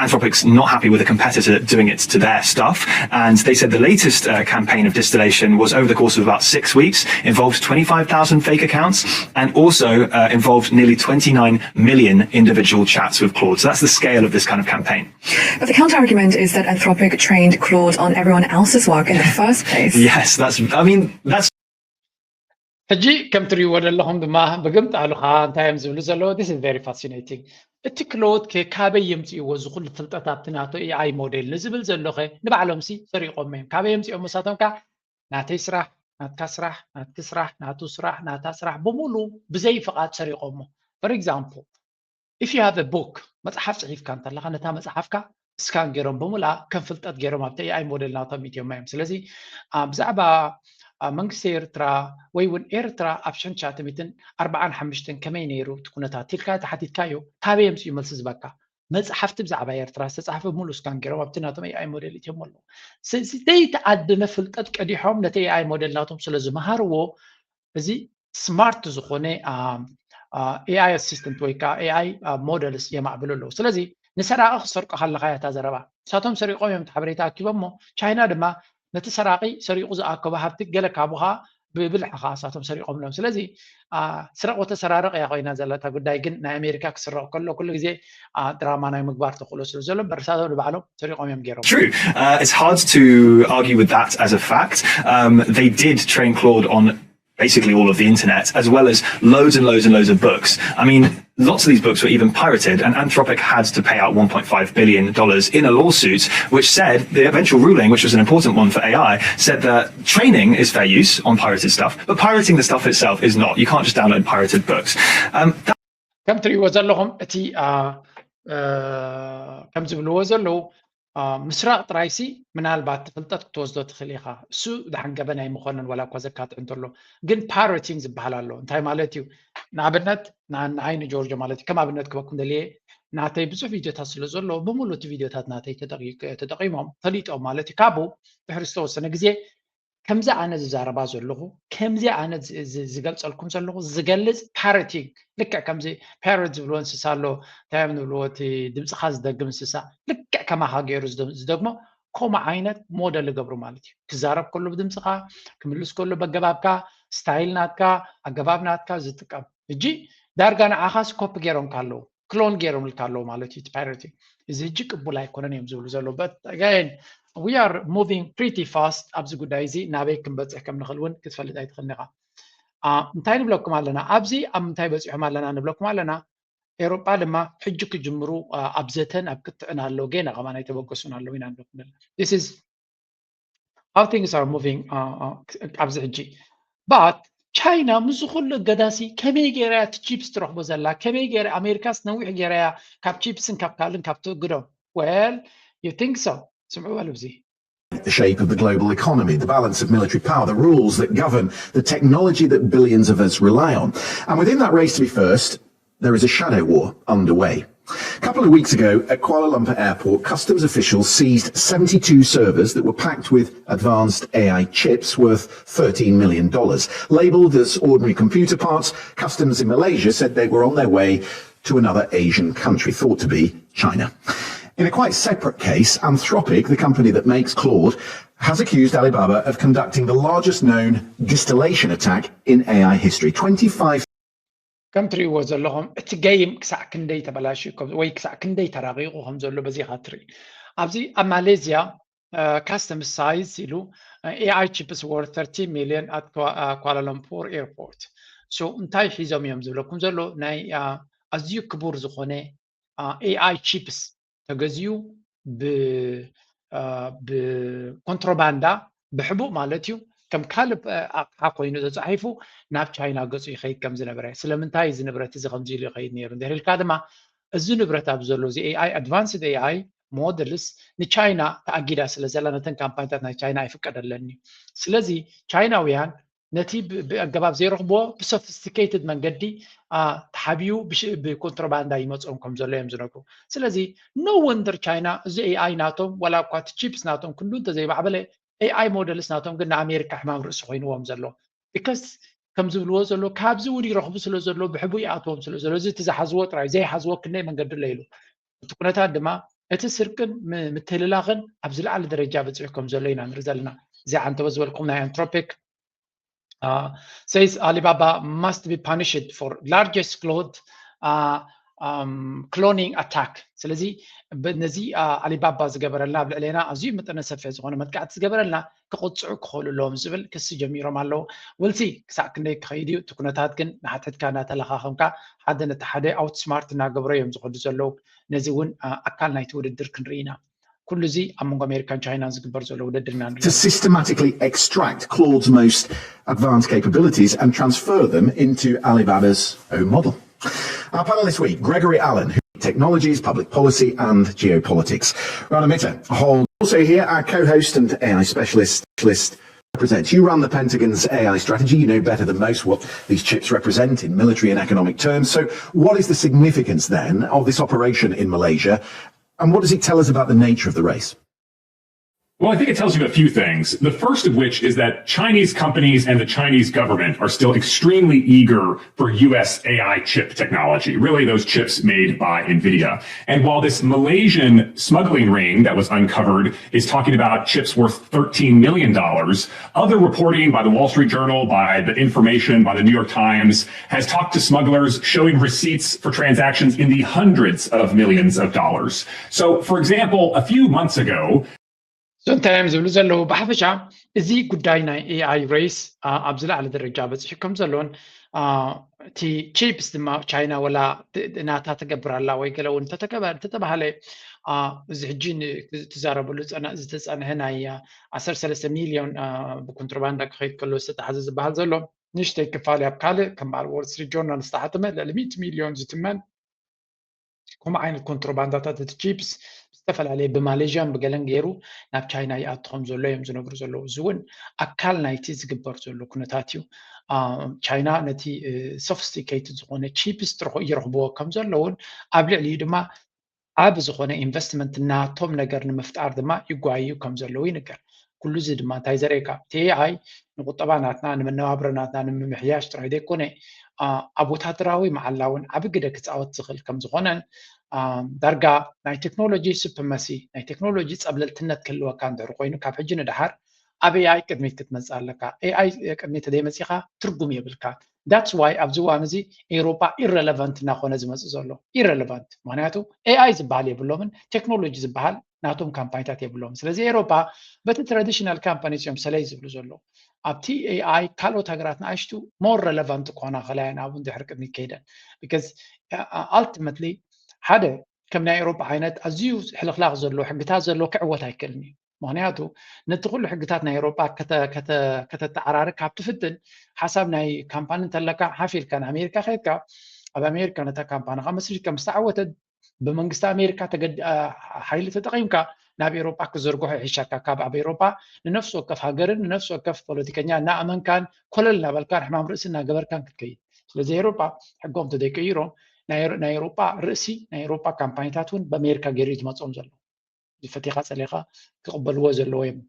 Anthropic's not happy with a competitor doing it to their stuff. And they said the latest uh, campaign of distillation was over the course of about six weeks, involved twenty-five thousand fake accounts, and also uh, involved nearly twenty-nine million individual chats with Claude. So that's the scale of this kind of campaign. But the counter argument is that Anthropic trained Claude on everyone else's work in the first place. Yes, that's, I mean, that's ሕጂ ከም ትሪእዎ ዘለኹም ድማ ብግምጣሉ ከዓ እንታይ እዮም ዝብሉ ዘለዉ? This is very fascinating. እቲ ክሎድ ከ ካበይ የምፅእዎ እዚ ኩሉ ፍልጠት ኣብቲ ናቶ ኤኣይ ሞዴል ንዝብል ዘሎ ኸ ንባዕሎም ሲ ሰሪቖሞ እዮም። ካበይ የምፅኦም ንሳቶም ከ ናተይ ስራሕ፣ ናትካ ስራሕ፣ ናትኪ ስራሕ፣ ናቱ ስራሕ፣ ናታ ስራሕ ብምሉ ብዘይ ፍቓድ ሰሪቖሞ። For example if you have a book መፅሓፍ ፅሒፍካ እንተለኻ ነታ መፅሓፍካ ስካን ገይሮም ብምልኣ ከም ፍልጠት ገይሮም ኣብቲ ኤኣይ ሞዴል ናቶም ኢትዮማ እዮም። ስለዚ ብዛዕባ መንግስቲ ኤርትራ ወይ እውን ኤርትራ ኣብ ሽሕን ትሽዓተ ሚእትን ኣርባዓን ሓሙሽተን ከመይ ነይሩ እቲ ኩነታት ኢልካ ተሓቲትካዮ ካበይ የምፅኡ መልሲ ዝበካ? መፅሓፍቲ ብዛዕባ ኤርትራ ዝተፃሕፈ ሙሉ ስካን ገይሮም ኣብቲ ናቶም ኤኣይ ሞዴል ኢትዮሞ ኣለዉ። ስለዚ ዘይተኣደነ ፍልጠት ቀዲሖም ነቲ ኤኣይ ሞዴል ናቶም ስለ ዝመሃርዎ እዚ ስማርት ዝኾነ ኤኣይ ኣሲስተንት ወይ ከዓ ኤኣይ ሞደልስ የማዕብሉ ኣለዉ። ስለዚ ንሰራቂ ክሰርቆ ከለካ እያ እታ ዘረባ። ንሳቶም ሰሪቆም እዮም እቲ ሓበሬታ ኣኪቦሞ። ቻይና ድማ ነቲ ሰራቂ ሰሪቁ ዝኣከቦ ሃብቲ ገለ ካብኡ ከዓ ብብልሒ ከዓ ንሳቶም ሰሪቆምሎም። ስለዚ ስረቅ ወተሰራረቅ እያ ኮይና ዘላ እታ ጉዳይ። ግን ናይ ኣሜሪካ ክስረቅ ከሎ ኩሉ ግዜ ድራማ ናይ ምግባር ተኽእሎ ስለ ዘሎ እምበር ንሳቶም ንባዕሎም ሰሪቆም እዮም ገይሮም። True. Uh, it's hard to argue with that as a fact. Um, they did train Claude on basically all of the internet, as well as loads and loads and loads of books. I mean, lots of these books were even pirated, and Anthropic had to pay out one point five billion dollars in a lawsuit, which said the eventual ruling, which was an important one for A I, said that training is fair use on pirated stuff, but pirating the stuff itself is not. You can't just download pirated books. Um, that ከም ትሪእዎ ዘለኹም እቲ ከም ዝብልዎ ዘለዉ ምስራቕ ጥራይሲ ምናልባት ፍልጠት ክትወስዶ ትኽእል ኢኻ። እሱ ዝሓንገበን ኣይምኾነን ዋላ እኳ ዘካትዕ እንተሎ። ግን ፓይረቲንግ ዝበሃል ኣሎ። እንታይ ማለት እዩ? ንኣብነት ንዓይ ንጆርጆ ማለት እዩ። ከም ኣብነት ክበኩም ደልየ ናተይ ብዙሕ ቪድዮታት ስለ ዘሎ ብምሉእ እቲ ቪድዮታት ናተይ ተጠቂሞም ፈሊጦም ማለት እዩ። ካብኡ ድሕሪ ዝተወሰነ ግዜ ከምዚ ኣነ ዝዛረባ ዘለኹ ከምዚ ኣነ ዝገልፀልኩም ዘለኹ ዝገልፅ ፓይረቲንግ ልክዕ ከምዚ ፓይረት ዝብልዎ እንስሳ ኣሎ እንታይ እዮም ንብልዎ እቲ ድምፅኻ ዝደግም እንስሳ ልክዕ ከማኻ ገይሩ ዝደግሞ ከምኡ ዓይነት ሞደል ይገብሩ ማለት እዩ። ክዛረብ ከሎ ብድምፅኻ ክምልስ ከሎ በገባብካ ስታይል ናትካ ኣገባብ ናትካ ዝጥቀም ሕጂ ዳርጋ ንዓኻስ ኮፒ ገይሮምካ ኣለዉ ክሎን ገይሮምልካ ኣለዉ ማለት እዩ። ፓይረቲንግ እዚ ሕጂ ቅቡል ኣይኮነን እዮም ዝብሉ ዘለዉ። But again we are moving pretty fast ኣብዚ ጉዳይ እዚ ናበይ ክንበፅሕ ከም ንኽእል እውን ክትፈልጥ ኣይትኽእልን ኢኻ። እንታይ ንብለኩም ኣለና ኣብዚ ኣብ ምንታይ በፂሖም ኣለና ንብለኩም ኣለና። ኤውሮጳ ድማ ሕጂ ክጅምሩ ኣብ ዘተን ኣብ ክትዕን ኣለዉ ገና ከማን ኣይተበገሱን ኣለዉ ኢና ንብለኩም ዘለና። This is how things are moving ኣብዚ ሕጂ። But ቻይና ምስዚ ኩሉ እገዳሲ ከመይ ገይራ እያ እቲ ቺፕስ ትረኽቦ ዘላ? ከመይ ገይራ ኣሜሪካስ ነዊሕ ገይራ እያ ካብ ቺፕስን ካብ ካልእን ካብ ትእግዶም? Well you think so ስምዑ በሉ እዚ The shape of the global economy, the balance of military power, the rules that govern the technology that billions of us rely on. And within that race to be first, there is a shadow war underway. A couple of weeks ago at Kuala Lumpur Airport, customs officials seized seventy-two servers that were packed with advanced A I chips worth thirteen million dollars. Labeled as ordinary computer parts, customs in Malaysia said they were on their way to another Asian country, thought to be China. In a quite separate case, Anthropic, the company that makes Claude, has accused Alibaba of conducting the largest known distillation attack in A I history. twenty-five ከም ትሪእዎ ዘለኹም እቲ ገይም ክሳዕ ክንደይ ተበላሽዩ ወይ ክሳዕ ክንደይ ተራቂቑ ከም ዘሎ በዚኻ ትርኢ። ኣብዚ ኣብ ማሌዝያ ካስተምስ ሳይዝ ኢሉ ኤኣይ ቺፕስ ወርት thirteen million at Kuala Lumpur airport። So እንታይ ሒዞም እዮም ዝብለኩም ዘሎ? ናይ ኣዝዩ ክቡር ዝኾነ ኤኣይ ቺፕስ ተገዚኡ ብኮንትሮባንዳ ብሕቡእ ማለት እዩ ከም ካልእ ኣቕሓ ኮይኑ ተፃሒፉ ናብ ቻይና ገፁ ይኸይድ ከም ዝነበረ። ስለምንታይ እዚ ንብረት እዚ ከምዚ ኢሉ ይኸይድ ነይሩ እንድሕር ኢልካ ድማ እዚ ንብረት ኣብ ዘሎ እዚ ኤኣይ ኣድቫንስድ ኤኣይ ሞደልስ ንቻይና ተኣጊዳ ስለ ዘላ ነተን ካምፓኒታት ናይ ቻይና ኣይፍቀደለኒ። ስለዚ ቻይናውያን ነቲ ብኣገባብ ዘይረኽብዎ ብሶፊስቲኬትድ መንገዲ ተሓቢኡ ብኮንትሮባንዳ ይመፅኦም ከም ዘሎ እዮም ዝነግሩ። ስለዚ no wonder ቻይና እዚ ኤኣይ ናቶም ዋላ እኳ እቲ ቺፕስ ናቶም ክንዱ እንተዘይማዕበለ ኤኣይ ሞደልስ ናቶም ግን ንኣሜሪካ ሕማም ርእሲ ኮይንዎም ዘሎ። ቢካስ ከም ዝብልዎ ዘሎ ካብዚ እውን ይረኽቡ ስለ ዘሎ ብሕቡ ይኣትዎም ስለ ዘሎ እዚ እቲ ዝሓዝዎ ጥራይ ዘይሓዝዎ ክንደይ መንገዲ ኣሎ ኢሉ። እቲ ኩነታት ድማ እቲ ስርቅን ምትህልላኽን ኣብ ዝለዓለ ደረጃ በፂሑ ከም ዘሎ ኢና ንርኢ ዘለና። እዚ ዓንተቦ ዝበልኩም ናይ ኣንትሮፒክ says Alibaba must be punished for largest cloud cloning attack። ስለዚ ነዚ ኣሊባባ ዝገበረልና ኣብ ልዕሌና ኣዝዩ መጠነ ሰፊሕ ዝኾነ መጥቃዕቲ ዝገበረልና ክቕፅዑ ክኽእሉ ኣለዎም ዝብል ክሲ ጀሚሮም ኣለዉ። ውልሲ ክሳዕ ክንደይ ክኸይድ እዩ እቲ ኩነታት ግን ንሓትሕትካ እናተለኻኸምካ ሓደ ነቲ ሓደ ኣውትስማርት እናገበሮ እዮም ዝኸዱ ዘለዉ። ነዚ እውን ኣካል ናይቲ ውድድር ክንርኢ ኢና። ኩሉ እዚ ኣብ መንጎ ኣሜሪካን ቻይናን ዝግበር ዘሎ ውድድር ኢና ንርኢ። To systematically extract Claude's most advanced capabilities and transfer them into Alibaba's own model. Our panel this week, Gregory Allen, who technologies, public policy, and geopolitics. Rana Mitter, also here, our co-host and A I specialist, list represents. You run the Pentagon's A I strategy. You know better than most what these chips represent in military and economic terms. So, what is the significance then of this operation in Malaysia, and what does it tell us about the nature of the race? Well, I think it tells you a few things. The first of which is that Chinese companies and the Chinese government are still extremely eager for U S A I chip technology, really those chips made by NVIDIA. And while this Malaysian smuggling ring that was uncovered is talking about chips worth thirteen million dollars, other reporting by the Wall Street Journal, by the Information, by the New York Times has talked to smugglers showing receipts for transactions in the hundreds of millions of dollars. So, for example, a few months ago, እዞም እንታይ እዮም ዝብሉ ዘለዉ? ብሓፈሻ እዚ ጉዳይ ናይ ኤኣይ ሬስ ኣብ ዝለዓለ ደረጃ በፂሑ ከም ዘሎን እቲ ቺፕስ ድማ ቻይና ወላ ናታ ትገብር ኣላ ወይ ገለ እውን እንተተባሃለ እዚ ሕጂ ትዛረበሉ ዝተፀንሐ ናይ ዓሰርተ ሰለስተ ሚልዮን ብኮንትሮባንዳ ክኸይድ ከሎ ዝተታሓዘ ዝበሃል ዘሎ ንእሽተይ ክፋል ኣብ ካልእ ከም በዓል ዎል ስትሪት ጆርናል ዝተሓተመ ልዕሊ ሚእቲ ሚልዮን ዝትመን ከምኡ ዓይነት ኮንትሮባንዳታት እቲ ቺፕስ ዝተፈላለየ ብማሌዥያን ብገለን ገይሩ ናብ ቻይና ይኣቱ ከም ዘሎ እዮም ዝነግሩ ዘለዉ። እዚ እውን ኣካል ናይቲ ዝግበር ዘሎ ኩነታት እዩ። ቻይና ነቲ ሶፊስቲኬትድ ዝኾነ ቺፕስ ይረኽብዎ ከም ዘለውን ኣብ ልዕሊኡ ድማ ዓቢ ዝኾነ ኢንቨስትመንት ናቶም ነገር ንምፍጣር ድማ ይጓዩ ከም ዘለዉ ይንገር። ኩሉ እዚ ድማ እንታይ ዘርእየካ እቲ ኤኣይ ንቁጠባ ናትና ንመነባብሮ ናትና ንምምሕያሽ ጥራይ ዘይኮነ ኣብ ወታደራዊ መዓላ እውን ዓቢ ግደ ክፃወት ዝኽእል ከም ዝኾነን ዳርጋ ናይ ቴክኖሎጂ ሱፕሪመሲ ናይ ቴክኖሎጂ ፀብለልትነት ክህልወካ እንድሕር ኮይኑ ካብ ሕጂ ንደሓር ኣብ ኤኣይ ቅድሚት ክትመፅእ ኣለካ። ኤኣይ ቅድሚት ተዘይመፂኻ ትርጉም የብልካ። That's why ኣብዚ እዋን እዚ ኤውሮጳ ኢረለቫንት እናኾነ ዝመፅእ ዘሎ ኢረለቫንት ምክንያቱ ኤኣይ ዝበሃል የብሎምን ቴክኖሎጂ ዝበሃል ናቶም ካምፓኒታት የብሎም። ስለዚ ኤውሮጳ በቲ ትራዲሽናል ካምፓኒስ እዮም ሰለይ ዝብሉ ዘለዉ ኣብቲ ኤኣይ ካልኦት ሃገራት ንኣሽቱ ሞር ረለቫንት ክኾና ከላየን ኣብኡ እንድሕር ቅድሚት ከይደን because ultimately ሓደ ከም ናይ ኤውሮጳ ዓይነት ኣዝዩ ሕልኽላኽ ዘሎ ሕግታት ዘሎ ክዕወት ኣይክእልን እዩ። ምክንያቱ ነቲ ኩሉ ሕግታት ናይ ኤውሮጳ ከተተዓራርክ ካብ ትፍትን ሓሳብ ናይ ካምፓኒ እንተለካ ሓፍ ኢልካ ንኣሜሪካ ከድካ ኣብ ኣሜሪካ ነታ ካምፓኒካ መስሪትካ ምስ ተዓወተት ብመንግስቲ ኣሜሪካ ሓይሊ ተጠቒምካ ናብ ኤሮጳ ክዘርግሖ ይሕሸካ፣ ካብ ኣብ ኤሮጳ ንነፍሲ ወከፍ ሃገርን ንነፍሲ ወከፍ ፖለቲከኛ እናኣመንካን ኮለል እናበልካን ሕማም ርእሲ እናገበርካን ክትከይድ። ስለዚ ኤሮጳ ሕጎም ተዘይቀይሮም ናይ ኤሮ- ናይ ኤሮጳ ርእሲ ናይ ኤሮጳ ካምፓኒታት እውን ብኣሜሪካ ገይሩ እዩ ዝመፅኦም ዘሎ። ፈቲኻ ጸሊኻ ክቕበልዎ ዘለዎ እዮም።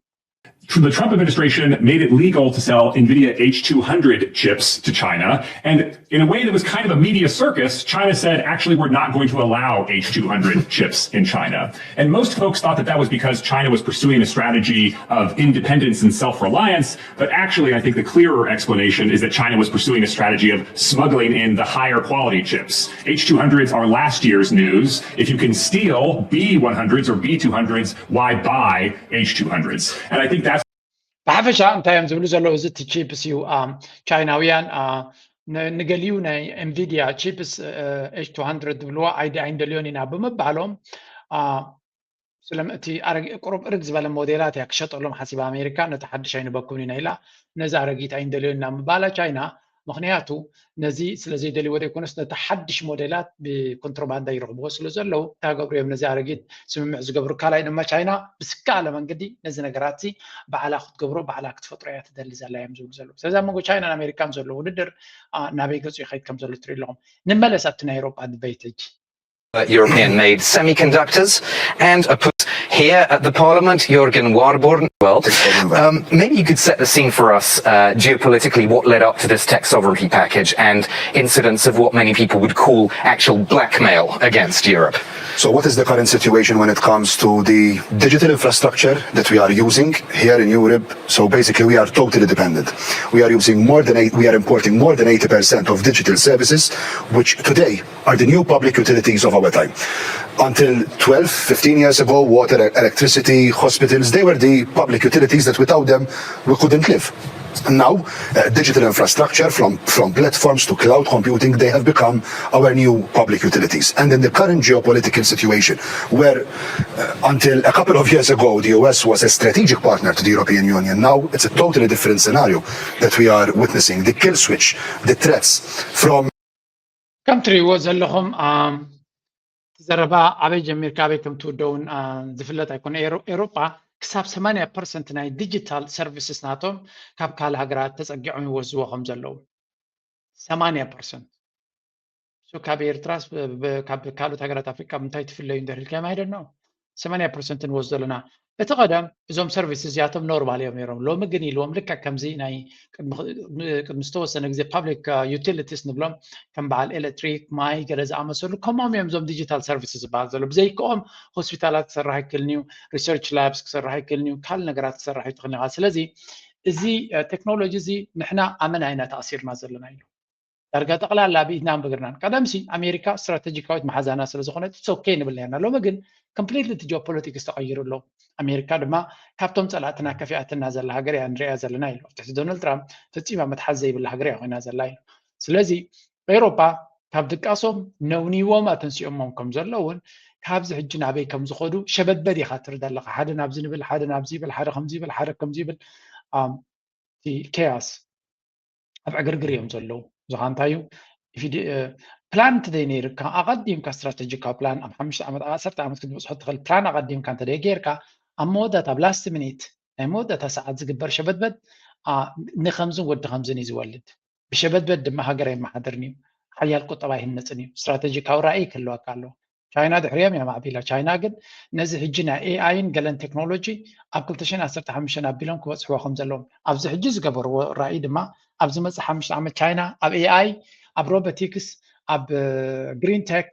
The Trump administration made it legal to sell NVIDIA H two hundred chips to China. And in a way that was kind of a media circus, China said, actually, we're not going to allow H two hundred chips in China. And most folks thought that that was because China was pursuing a strategy of independence and self reliance. But actually, I think the clearer explanation is that China was pursuing a strategy of smuggling in the higher quality chips. H two hundreds are last year's news. If you can steal B one hundreds or B two hundreds, why buy H two hundreds? And I think that's ብሓፈሻ እንታይ እዮም ዝብሉ ዘለዉ? እዚ እቲ ቺፕስ እዩ። ቻይናውያን ንገሊኡ ናይ ኤንቪዲያ ቺፕስ ኤች ቱ ሃንድረድ ዝብልዎ ኣይደልዮን ኢና ብምባሎም፣ ስለምእቲ ቁሩብ እርግ ዝበለ ሞዴላት እያ ክሸጠሎም ሓሲባ ኣሜሪካ። ነቲ ሓድሽ ኣይንበኩም ኢና ኢላ፣ ነዚ ኣረጊት ኣይንደልዮን ኢና ምባላ ቻይና፣ ምክንያቱ ነዚ ስለ ዘይደልይዎ ዘይኮነስ ነቲ ሓድሽ ሞዴላት ብኮንትሮባንዳ ይረኽብዎ ስለ ዘለዉ እንታይ ገብሩ እዮም ነዚ ኣረጊት ስምምዕ ዝገብሩ። ካልኣይ ድማ ቻይና ብዝከኣለ መንገዲ ነዚ ነገራት ዚ ባዕላ ክትገብሮ ባዕላ ክትፈጥሮ እያ ትደሊ ዘላ እዮም ዝብሉ ዘለዉ። ስለዚ ኣብ መንጎ ቻይናን ኣሜሪካን ዘሎ ውድድር ናበይ ገፁ ይኸይድ ከም ዘሎ ትርኢ ኣለኹም። ንመለስ ኣብቲ ናይ ኤሮጳ ድበይት ሕጂ። European made semiconductors and a put here at the Parliament, Jurgen Warborn. Well, um, maybe you could set the scene for us uh, geopolitically what led up to this tech sovereignty package and incidents of what many people would call actual blackmail against Europe. So, what is the current situation when it comes to the digital infrastructure that we are using here in Europe? So, basically, we are totally dependent. We are using more than eight, we are importing more than eighty percent of digital services, which today are the new public utilities of our time. Until twelve, fifteen years ago, water, electricity, hospitals, they were the public utilities that without them we couldn't live. Now, uh, digital infrastructure, from, from platforms to cloud computing, they have become our new public utilities. And in the current geopolitical situation, where uh, until a couple of years ago the U S was a strategic partner to the European Union, now it's a totally different scenario that we are witnessing. The kill switch, the threats from ከም ትርእይዎ ዘለኹም፣ እቲ ዘረባ ኣበይ ጀሚርካ ኣበይ ከም ትውደውን ዝፍለጥ ኣይኮነ። ኤሮጳ ክሳብ ሰማንያ ፐርሰንት ናይ ዲጂታል ሰርቪስስ ናቶም ካብ ካልእ ሃገራት ተጸጊዖም ይወስድዎ ከም ዘለዉ። ሰማንያ ፐርሰንት። ካብ ኤርትራስ ካብ ካልኦት ሃገራት ኣፍሪቃ ብምንታይ ትፍለዩ እንድሕር ኢልካዮም? I don't know። ሰማንያ ፐርሰንት ንወስዶ ኣለና። እቲ ቀደም እዞም ሰርቪስ እዚኣቶም ኖርማል እዮም ነይሮም። ሎሚ ግን ኢልዎም ልክዕ ከምዚ ናይ ቅድሚ ዝተወሰነ ግዜ ፓብሊክ ዩቲሊቲስ ንብሎም ከም በዓል ኤሌክትሪክ፣ ማይ፣ ገለ ዝኣመሰሉ ከምኦም እዮም እዞም ዲጂታል ሰርቪስ ዝበሃል ዘሎ። ብዘይክኦም ሆስፒታላት ክሰርሕ ኣይክእልን እዩ፣ ሪሰርች ላብስ ክሰርሕ ኣይክእልን እዩ፣ ካልእ ነገራት ክሰርሕ ኣይትኽእልን ኢኻ። ስለዚ እዚ ቴክኖሎጂ እዚ ንሕና ኣመና ኢና ተኣሲርና ዘለና ኢሉ። ዳርጋ ጠቕላላ ብኢድናን ብእግርናን። ቀደምሲ ኣሜሪካ ስትራተጂካዊት መሓዛና ስለ ዝኾነት it's okay ንብል ነርና። ሎሚ ግን ኮምፕሊትሊ እቲ ጂኦፖለቲክስ ተቐይሩ ኣሎ። ኣሜሪካ ድማ ካብቶም ጸላእትና ከፊኣትና ዘላ ሃገር እያ ንሪኣ ዘለና ኢሉ። ኣብ ትሕቲ ዶናልድ ትራምፕ ፈጺማ መትሓዚ ዘይብላ ሃገር እያ ኮይና ዘላ ኢሉ። ስለዚ ኤውሮጳ ካብ ድቃሶም ነውንይዎም ኣተንሲኦሞም ከም ዘለውን ካብዚ ሕጂ ናበይ ከም ዝኸዱ ሸበድበድ ኢኻ ትርኢ ዘለኻ። ሓደ ናብዚ ንብል፣ ሓደ ናብዚ ይብል፣ ሓደ ከምዚ ይብል፣ ሓደ ከምዚ ይብል። እቲ ኬያስ ኣብ ዕግርግር እዮም ዘለዉ። እዚ ከዓ እንታይ እዩ? ፕላን እንተዘይነይርካ ኣቐዲምካ ስትራተጂካዊ ፕላን ኣብ ሓሙሽተ ዓመት ኣብ ዓሰርተ ዓመት ክትበፅሖ ትኽእል ፕላን ኣቐዲምካ እንተዘይጌርካ ኣብ መወዳእታ ኣብ ላስት ሚኒት ናይ መወዳእታ ሰዓት ዝግበር ሸበድበድ ንከምዝን ወዲ ከምዝን እዩ ዝወልድ። ብሸበድበድ ድማ ሃገር ኣይመሓደርን እዩ። ሓያል ቁጠባ ኣይህነፅን እዩ። ስትራተጂካዊ ራእይ ክህልወካ ኣለዎ። ቻይና ድሕሪኦም እያ ማዕቢላ። ቻይና ግን ነዚ ሕጂ ናይ ኤኣይን ገለን ቴክኖሎጂ ኣብ ክልተ ሽሕን ዓሰርተ ሓሙሽተን ኣቢሎም ክበፅሕዎ ከም ዘለዎም ኣብዚ ሕጂ ዝገበርዎ ራእይ ድማ ኣብ ዝመፅእ ሓሙሽተ ዓመት ቻይና ኣብ ኤኣይ፣ ኣብ ሮቦቲክስ፣ ኣብ ግሪን ቴክ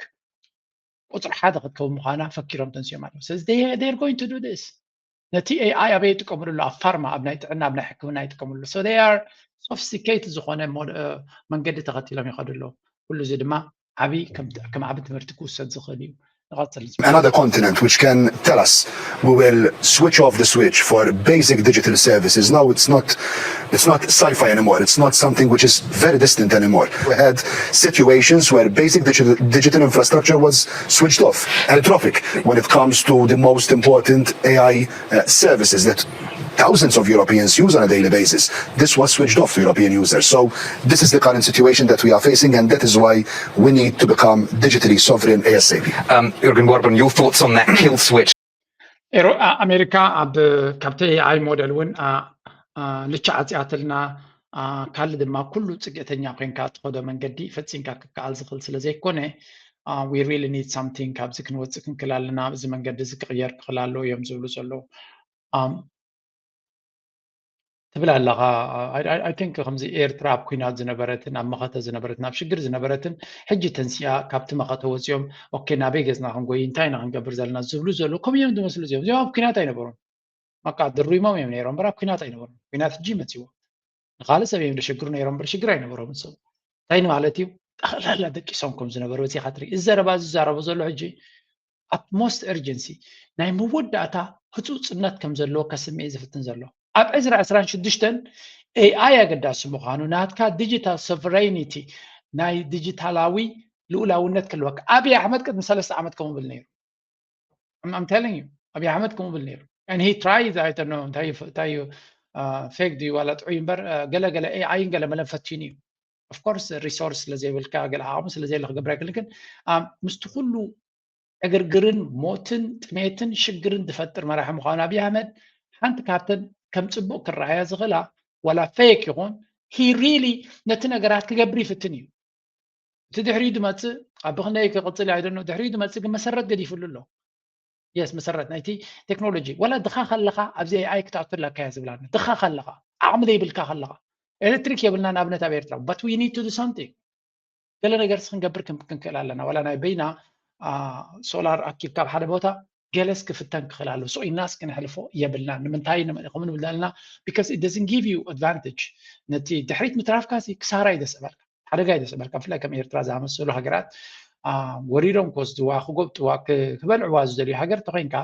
ቁፅሪ ሓደ ክትከውን ምዃና ፈኪሮም ተንስዮም ኣለዉ። ስለዚ they are going to do this። ነቲ ኤኣይ ኣበይ ይጥቀምሉ ኣሎ? ኣብ ፋርማ፣ ኣብ ናይ ጥዕና፣ ኣብ ናይ ሕክምና ይጥቀምሉ። So they are sophisticated ዝኾነ መንገዲ ተኸቲሎም ይኸዱ ኣለዉ። ኩሉ እዚ ድማ ዓቢ ከም ዓቢ ትምህርቲ ክውሰድ ዝኽእል እዩ። ንቐጽል። Another continent which can tell us we will switch off the switch for basic digital services. Now it's not it's not sci-fi anymore. It's not something which is very distant anymore. We had situations where basic digital, digital infrastructure was switched off. Anthropic, when it comes to the most important A I uh, services that thousands of Europeans use on a daily basis. This was switched off to European users. So this is the current situation that we are facing, and that is why we need to become digitally sovereign ASAP. Um, Jurgen Warborn, your thoughts on that kill switch? ኤሮ- ኣ- ኣሜሪካ ኣብ ካብቲ ኤኣይ ሞዴል እውን ኣ- ኣ- ልቻ ዓፅያትልና፣ ኣ፣ ካልእ ድማ ኩሉ ፅግዕተኛ ኮይንካ ትኸዶ መንገዲ ፈፂምካ ክከኣል ዝኽእል ስለ ዘይኮነ፣ ኣ፣ we really need something፣ ካብዚ ክንወፅእ ክንክእል ኣለና፣ እዚ መንገዲ እዚ ክቕየር ክኽእል ኣለዎ እዮም ዝብሉ ዘለዉ። ኣም፣ ትብል ኣለኻ። I think ከምዚ ኤርትራ ኣብ ኩናት ዝነበረትን ኣብ መኸተ ዝነበረትን ኣብ ሽግር ዝነበረትን ሕጂ ተንሲኣ ካብቲ መኸተ ወፂኦም ኦኬ ናበይ ገፅና ክንጎይ እንታይ ኢና ክንገብር ዘለና ዝብሉ ዘለዉ ከምኡ እዮም ዝመስሉ እዚኦም። እዚኦም ኣብ ኩናት ኣይነበሩን። በቃ ድሪሞም እዮም ነይሮም እምበር ኣብ ኩናት ኣይነበሩን። ኩናት ሕጂ መፂዎ ንካልእ ሰብ እዮም ደሸግሩ ነይሮም እምበር ሽግር ኣይነበሮም። ሰብ እንታይ ማለት እዩ? ጠቕላላ ደቂሶም ከም ዝነበሩ በፂኻ ትርኢ። እዚ ዘረባ እዚ ዝዛረቦ ዘሎ ሕጂ ኣብ most urgency ናይ መወዳእታ ህፁፅነት ከም ዘለዎ ከስምዒ ዝፍትን ዘሎ ኣብ ዕስራ ዕስራን ሽዱሽተን ኤኣይ ኣገዳሲ ምዃኑ ናትካ digital sovereignty ናይ ዲጂታላዊ ልኡላውነት ክህልወካ። ኣብይ ኣሕመድ ቅድሚ ሰለስተ ዓመት ከምኡ ብል ነይሩ። I'm telling you ኣብይ ኣሕመድ ከምኡ ብል ነይሩ። And he tried I don't know እንታይ እዩ fake ድዩ ዋላ ጥዑይ እምበር ገለ ገለ ኤኣይን ገለ መለን ፈቲኑ እዩ። Of course resource ስለ ዘይብልካ ገለ ዓቕሚ ስለ ዘየለ ክገብር ኣይክእልን። ግን ምስቲ ኩሉ ዕግርግርን ሞትን ጥሜትን ሽግርን ዝፈጥር መራሒ ምዃኑ ኣብይ ኣሕመድ ሓንቲ ካብተን ከም ፅቡቅ ክረኣያ ዝኽእላ ዋላ fake ይኹን he really ነቲ ነገራት ክገብር ይፍትን እዩ። እቲ ድሕሪኡ ዝመፅእ ኣብ ብክንደይ ክቕፅል ኣይደኖ ድሕሪኡ ዝመፅእ ግን መሰረት ገዲፍሉ ኣሎ። የስ መሰረት ናይቲ ቴክኖሎጂ ዋላ ድኻ ከለኻ ኣብዚ ኤኣይ ክትኣቱ ኣለካ እያ ዝብላኒ ድኻ ከለኻ ዓቕሚ ዘይብልካ ከለኻ ኤሌክትሪክ የብልና ንኣብነት ኣብ ኤርትራ but we need to do something ገለ ነገር ክንገብር ክንክእል ኣለና ዋላ ናይ በይና ሶላር ኣኪብካ ኣብ ሓደ ቦታ ገለስ ክፍተን ክኽእል ኣለዎ ስቕ ኢልናስ ክንሕልፎ የብልና ንምንታይ ከም ንብል ዘለና because it doesn't give you advantage ነቲ ድሕሪት ምትራፍካ ክሳራ እዩ ዘስዕበልካ ሓደጋ እዩ ዘስዕበልካ ብፍላይ ከም ኤርትራ ዝኣመሰሉ ሃገራት ወሪዶም ክወስድዋ ክጎብጥዋ ክበልዕዋ ዝደልዩ ሃገር ተኮይንካ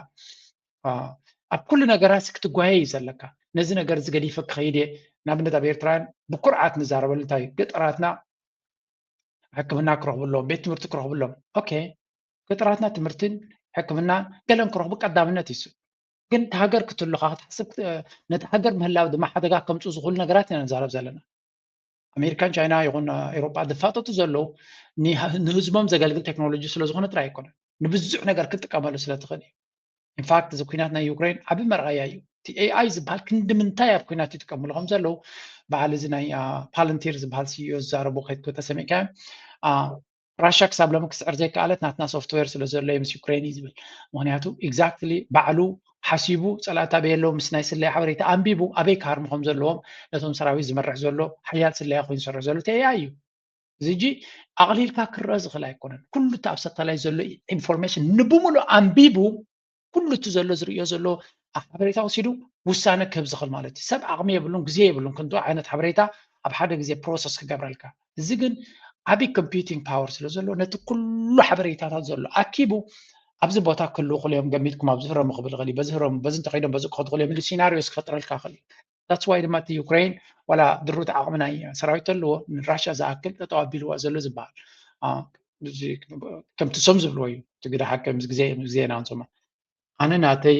ኣብ ኩሉ ነገራት ክትጓየ እዩ ዘለካ ነዚ ነገር እዚ ገዲፈ ክኸይድ እየ ንኣብነት ኣብ ኤርትራውያን ብኩርዓት ንዛረበሉ እንታይ እዩ ገጠራትና ሕክምና ክረኽቡ ኣለዎም ቤት ትምህርቲ ክረኽቡ ኣለዎም okay ገጠራትና ትምህርትን ሕክምናን ገለን ክረኽቡ ቀዳምነት እዩ ግን እቲ ሃገር ክትህሉካ ክትሓስብ ነቲ ሃገር ምህላው ድማ ሓደጋ ከምፅኡ ዝኽእሉ ነገራት ኢና ንዛረብ ዘለና ኣሜሪካን ቻይና ይኹን ኤሮጳ ዝፋጠጡ ዘለዉ ንህዝቦም ዘገልግል ቴክኖሎጂ ስለዝኾነ ጥራይ ኣይኮነን ንብዙሕ ነገር ክትጥቀመሉ ስለትኽእል እዩ ኢንፋክት እዚ ኩናት ናይ ዩክሬን ዓቢ መርኣያ እዩ እቲ ኤኣይ ዝበሃል ክንዲ ምንታይ ኣብ ኩናት ይጥቀምሉ ከም ዘለዉ በዓል እዚ ናይ ፓለንቲር ዝበሃል ሲኢኦ ዝዛረቡ ከይትኮ ተሰሚዕካዮ ራሻ ክሳብ ሎሚ ክስዕር ዘይከኣለት ናትና ሶፍትዌር ስለ ዘሎ ምስ ዩክሬን እዩ ዝብል ምክንያቱ exactly ባዕሉ ሓሲቡ ፀላእታ በየለዉ ምስ ናይ ስለያ ሓበሬታ ኣንቢቡ ኣበይ ክሃርሙ ከም ዘለዎም ነቶም ሰራዊት ዝመርሕ ዘሎ ሓያል ስለያ ኮይኑ ዝሰርሕ ዘሎ እቲ ኤኣይ እዩ እዚ ሕጂ ኣቕሊልካ ክረአ ዝኽእል ኣይኮነን ኩሉ እቲ ኣብ ሳተላይት ዘሎ ኢንፎርሜሽን ንብሙሉ ኣንቢቡ ኩሉ እቲ ዘሎ ዝርእዮ ዘሎ ሓበሬታ ወሲዱ ውሳነ ክህብ ዝኽእል ማለት እዩ ሰብ ዓቕሚ የብሉን ግዜ የብሉን ክንዶ ዓይነት ሓበሬታ ኣብ ሓደ ግዜ ፕሮሰስ ክገብረልካ እዚ ግን ዓብይ computing power ስለ ዘሎ ነቲ ኩሉ ሓበሬታታት ዘሎ ኣኪቡ ኣብዚ ቦታ ክህልው ክእል እዮም ገሚትኩም ኣብዚ ህረሙ ክብል ይኽእል እዩ በዚ ህረሙ በዚ እንተኸይዶም በዚ ክኸዱ ክእል እዮም ኢሉ ሲናሪዮስ ክፈጥረልካ ይኽእል እዩ that's why ድማ እቲ ዩክሬን ዋላ ድሩት ዓቕሚ ናይ ሰራዊት ኣለዎ ንራሻ ዝኣክል ጠጠው ኣቢልዋ ዘሎ ዝበሃል ከምቲ ሶም ዝብልዎ እዩ እቲ ግዳ ሓቂ ምስ ግዜ ምስ ግዜ ኢና ንሰማ ኣነ ናተይ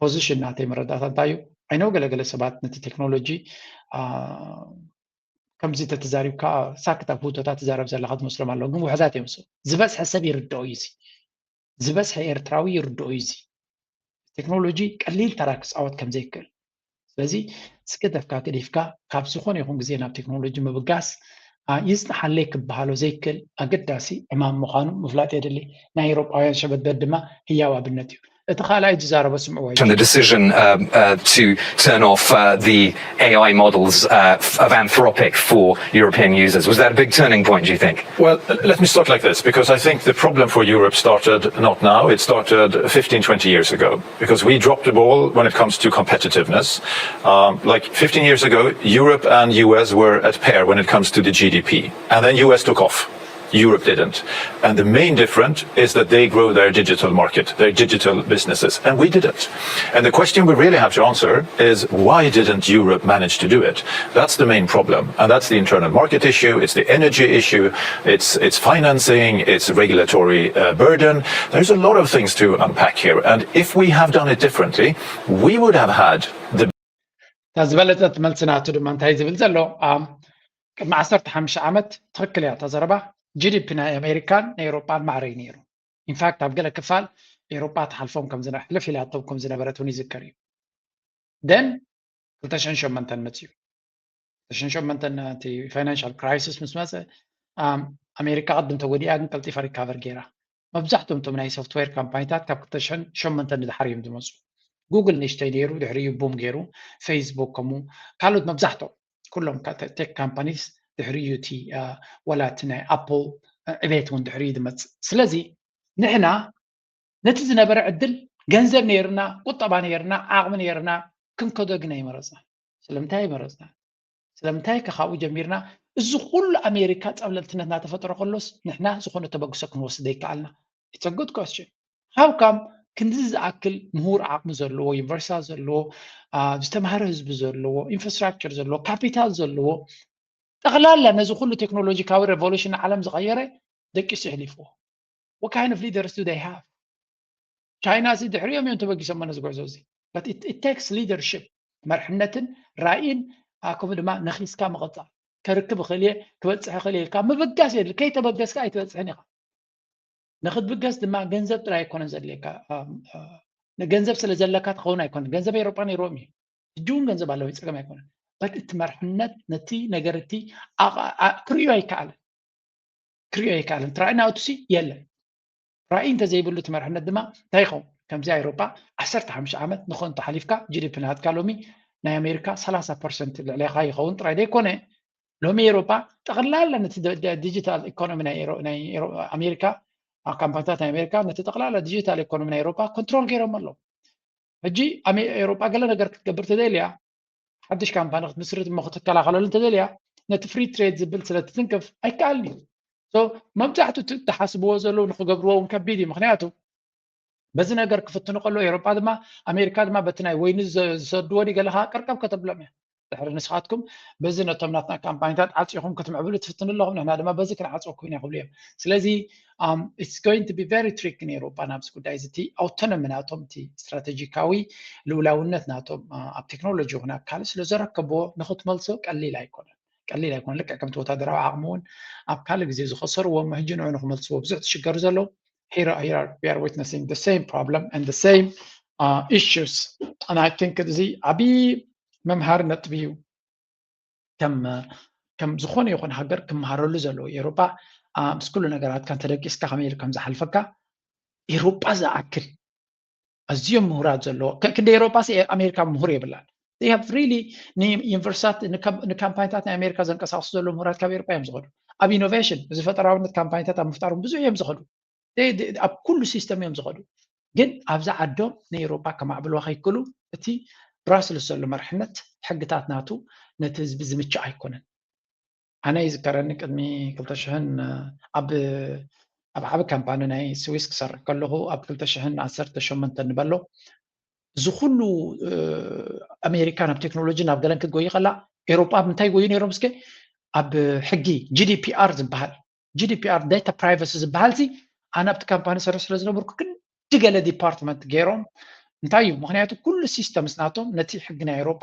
position ናተይ መረዳእታ እንታይ እዩ I know ገለገለ ሰባት ነቲ ቴክኖሎጂ ከምዚ ተተዛሪብካ ሳክት ኣብ ህውቶታት ትዛረብ ዘለካ ትመስሎም ኣለዉ ግን ውሕዛት እዮም ዝበዝሐ ሰብ ይርድኦ እዩ ዝበዝሐ ኤርትራዊ ይርድኦ እዩ ቴክኖሎጂ ቀሊል ተራ ክፃወት ከም ዘይክእል ስለዚ ስክተፍካ ገዲፍካ ካብ ዝኾነ ይኹን ግዜ ናብ ቴክኖሎጂ ምብጋስ ይፅንሓለይ ክበሃሎ ዘይክእል ኣገዳሲ ዕማም ምዃኑ ምፍላጥ የድሊ ናይ ኤሮጳውያን ሸበድበድ ድማ ህያው ኣብነት እዩ እቲ ካልኣይ ዝዛረቦ ስምዕዎ And the decision um, uh, to turn off uh, the A I models uh, of Anthropic for European users. Was that a big turning point, do you think? Well, let me start like this, because I think the problem for Europe started not now, it started fifteen, twenty years ago, because we dropped the ball when it comes to competitiveness. Um, like fifteen years ago, Europe and U S were at pair when it comes to the G D P, and then U S took off. Europe didn't. And the main difference is that they grow their digital market, their digital businesses, and we didn't. And the question we really have to answer is why didn't Europe manage to do it? That's the main problem. And that's the internal market issue, it's the energy issue, it's, it's financing, it's regulatory uh, burden. There's a lot of things to unpack here. And if we have done it differently, we would have had the እታ ዝበለፀት መልሲ ናቱ ድማ እንታይ ዝብል ዘሎ ቅድሚ ዓሰርተ ሓሙሽተ ዓመት ትኽክል እያ እታ ዘረባ ጂዲፒ ናይ ኣሜሪካን ናይ ኤውሮጳን ማዕረ እዩ ነይሩ ኢንፋክት ኣብ ገለ ክፋል ኤሮጳ ትሓልፎም ከም ዝነ- ሕልፍ ኢላቶም ከም ዝነበረት እውን ይዝከር እዩ። ደን ክልተ ሽሕን ሸሞንተን መፅዩ። ክልተ ሽሕን ሸሞንተን እቲ ፋይናንሻል ክራይሲስ ምስ መፀ ኣም፣ ኣሜሪካ ቅድም ተጎዲኣ ግን ቀልጢፋ ሪካቨር ገይራ። መብዛሕትኦም እቶም ናይ ሶፍትዌር ካምፓኒታት ካብ ክልተ ሽሕን ሸሞንተን ንድሓር እዮም ዝመፁ። ጉግል ንእሽተይ ነይሩ፣ ድሕሪኡ ቡም ገይሩ፣ ፌስቡክ ከምኡ ካልኦት መብዛሕትኦም ኩሎም ቴክ ካምፓኒስ ድሕሪኡ እቲ አ፣ ወላ እቲ ናይ ኣፕል አ፣ ዕቤት እውን ድሕሪኡ ዝመፅእ። ስለዚ ንሕና ነቲ ዝነበረ ዕድል ገንዘብ ነይርና፣ ቁጠባ ነይርና፣ ዓቕሚ ነይርና ክንከዶ ግን ኣይመረፅና። ስለምንታይ ኣይመረፅና? ስለምንታይ ከ ካብኡ ጀሚርና እዚ ኩሉ ኣሜሪካ ፀብለልትነት እናተፈጠረ ከሎስ ንሕና ዝኾነ ተበግሶ ክንወስድ ዘይከኣልና? It's a good question. How come ክንድዚ ዝኣክል ምሁር ዓቕሚ ዘለዎ፣ ዩኒቨርሲታት ዘለዎ፣ አ፣ ዝተማህረ ህዝቢ ዘለዎ፣ ኢንፍራስትራክቸር ዘለዎ፣ ካፒታል ዘለዎ፣ ጠቕላላ ነዚ ኩሉ ቴክኖሎጂካዊ ሬቮሉሽን ዓለም ዝቐየረ ደቂሱ የሕሊፍዎ? What kind of leaders do they have? ቻይና እዚ ድሕሪኦም እዮም ተበጊሶሞ ነዚ ጉዕዞ እዚ። But it, it takes leadership፣ መርሕነትን ራእይን፣ አ፣ ከምኡ ድማ ነኺስካ ምቕጻል። ከርክብ እኽእል እየ፣ ክበጽሕ እኽእል እየ ኢልካ ምብጋስ የድሊ። ከይተበገስካ ኣይትበጽሕን ኢኻ። ንኽትብገስ ድማ ገንዘብ ጥራይ ኣይኮነን ዘድልየካ። አ፣ አ፣ ንገንዘብ ስለ ዘለካ ትኸውን ኣይኮነን። ገንዘብ ኤሮጳ ነይርዎም እዩ። ሕጂ እውን ገንዘብ ኣለዎ፣ ጸገም ኣይኮነን። But እቲ መርሕነት ነቲ ነገር እቲ ኣቐ- ኣ- ክርእዮ ኣይከኣልን። ክርእዮ ኣይከኣልን። እቲ ራእይ ናቱ ሲ የለን። ራእይ እንተዘይብሉ እቲ መርሕነት ድማ እንታይ ይኸውን? ከምዚ ኣውሮጳ ዓሰርተ ሓሙሽተ ዓመት ንኸንቱ ሓሊፍካ ጂ ዲ ፒ ናትካ ሎሚ ናይ ኣሜሪካ ሰላሳ ፐርሰንት ልዕሌኻ ይኸውን ጥራይ ዘይኮነ ሎሚ ኤውሮጳ ጠቕላላ ነቲ ዲጂታል ኢኮኖሚ ናይ ኤውሮ- ናይ ኤውሮ- ኣሜሪካ ካምፓኒታት ናይ ኣሜሪካ ነቲ ጠቕላላ ዲጂታል ኢኮኖሚ ናይ ኤውሮጳ ኮንትሮል ገይሮም ኣለዉ። ሕጂ ኣሜ- ኤውሮጳ ገለ ነገር ክትገብር ተደልያ ሓድሽ ካምፓኒ ክትምስርት እሞ ክትከላኸለሉ እንተደልያ ነቲ ፍሪ ትሬድ ዝብል ስለ ትትንክፍ ኣይከኣልን እዩ። So መብዛሕትኡ እቲ ትሓስብዎ ዘለዉ ንክገብርዎ እውን ከቢድ እዩ። ምክንያቱ በዚ ነገር ክፍትኑ ከለዉ ኤውሮጳ ድማ ኣሜሪካ ድማ በቲ ናይ ወይኒ ዝሰድዎ ድዩ ገለ ከዓ ቀርቀብ ከተብሎም እያ። ድሕሪ ንስኻትኩም በዚ ነቶም ናትና ካምፓኒታት ዓፂኹም ክትምዕብሉ ትፍትኑ ኣለኹም፣ ንሕና ድማ በዚ ክንዓፅወኩም ኢና ክብሉ እዮም። ስለዚ it's going to be very tricky ንኤውሮጳ ናብዚ ጉዳይ እዚ። እቲ ኣውቶኖሚ ናቶም እቲ ስትራቴጂካዊ ልውላውነት ናቶም ኣብ ቴክኖሎጂ ይኹን ኣብ ካልእ ስለ ዘረከብዎ ንክትመልሶ ቀሊል ኣይኮነን። ቀሊል ኣይኮነን። ልክዕ ከምቲ ወታደራዊ ዓቕሚ እውን ኣብ ካልእ ግዜ ዝኸሰርዎ እሞ ሕጂ ንዑ ንክመልስዎ ብዙሕ ትሽገሩ ዘለዉ here here we are witnessing the same problem and the same uh, issues and I think እዚ ዓብዪ መምሃሪ ነጥቢ እዩ። ከም ከም ዝኾነ ይኹን ሃገር ክመሃረሉ ዘለዎ ኤውሮጳ ምስ ኩሉ ነገራትካ እንተደቂስካ ከመይ ኢሉ ከም ዝሓልፈካ ኤውሮጳ ዝኣክል ኣዝዮም ምሁራት ዘለዎ ክንደ ኤውሮጳ ኣሜሪካ ምሁር የብላን። Really ንዩኒቨርሲታት ንካምፓኒታት ናይ ኣሜሪካ ዘንቀሳቅሱ ዘለዉ ምሁራት ካብ ኤውሮጳ እዮም ዝኸዱ። ኣብ ኢኖቬሽን እዚ ፈጠራውነት ካምፓኒታት ኣብ ምፍጣሮም ብዙሕ እዮም ዝኸዱ። ኣብ ኩሉ ሲስተም እዮም ዝኸዱ። ግን ኣብዛ ዓዶም ንኤውሮጳ ከማዕብልዋ ከይክእሉ እቲ ብራስልስ ዘሎ መርሕነት ሕግታት ናቱ ነቲ ህዝቢ ዝምችእ ኣይኮነን። ኣነ ይዝከረኒ ቅድሚ ክልተ ሽሕን ኣብ ኣብ ዓቢ ካምፓኒ ናይ ስዊስ ክሰርሕ ከለኹ ኣብ ክልተ ሽሕን ዓሰርተ ሸሞንተን ንበሎ እዚ ኩሉ ኣሜሪካ ናብ ቴክኖሎጂ ናብ ገለን ክትጎይ ከላ ኤውሮጳ ኣብ ምንታይ ጎዩ ነይሮም እስከ ኣብ ሕጊ ጂ ዲ ፒ ኣር ዝበሃል ጂ ዲ ፒ ኣር ዳታ ፕራይቨሲ ዝበሃል ሲ ኣነ ኣብቲ ካምፓኒ ሰርሕ ስለ ዝነበርኩ ክንዲ ገለ ዲፓርትመንት ገይሮም እንታይ እዩ ምክንያቱ ኩሉ ሲስተምስ ናቶም ነቲ ሕጊ ናይ ኤውሮጳ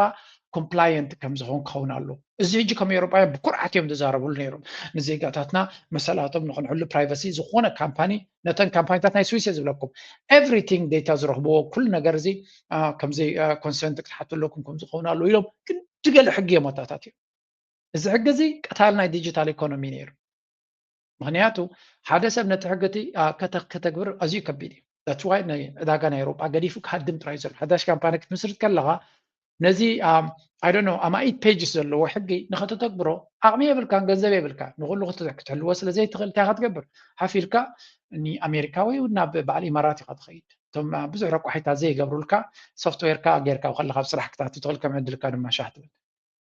ኮምፕላየንት ከም ዝኸውን ክኸውን ኣለዎ። እዚ ሕጂ ከም ኤውሮጳውያን ብኩርዓት እዮም ዝዛረብሉ ነይሮም። ንዜጋታትና መሰላቶም ንክንሕሉ ፕራይቨሲ ዝኾነ ካምፓኒ ነተን ካምፓኒታት ናይ ስዊስ እየ ዝብለኩም everything data ዝረኽብዎ ኩሉ ነገር እዚ ከምዚ ኮንሰንት ክትሓቱ ኣለኩም ከም ዝኸውን ኣለዎ ኢሎም ክንዲ ገለ ሕጊ እዮም ኣታታት እዮም። እዚ ሕጊ እዚ ቀታል ናይ ዲጂታል ኢኮኖሚ ነይሩ። ምክንያቱ ሓደ ሰብ ነቲ ሕጊ እቲ ከተግብር ኣዝዩ ከቢድ እዩ። That's why ናይ ዕዳጋ ናይ ኤውሮጳ ገዲፉ ክሃድም ጥራይ ዘሎ ሓዳሽ ካምፓኒ ክትምስርት ከለካ ነዚ ኣይ ዶንት ኖ ኣማኢት ፔጅስ ዘለዎ ሕጊ ንኸተተግብሮ ዓቕሚ የብልካን፣ ገንዘብ የብልካ፣ ንኹሉ ክትሕልዎ ስለ ዘይትኽእል እንታይ ኢኻ ትገብር? ሓፍ ኢልካ ንኣሜሪካ ወይ እውን ናብ በዓል ኢማራት ኢኻ ትኸይድ። እቶም ብዙሕ ረቋሒታት ዘይገብሩልካ ሶፍትዌርካ ጌርካ ከለካ ኣብ ስራሕ ክትኣቱ ትኽእል ከም ዕድልካ ድማ ሻህ ትብል።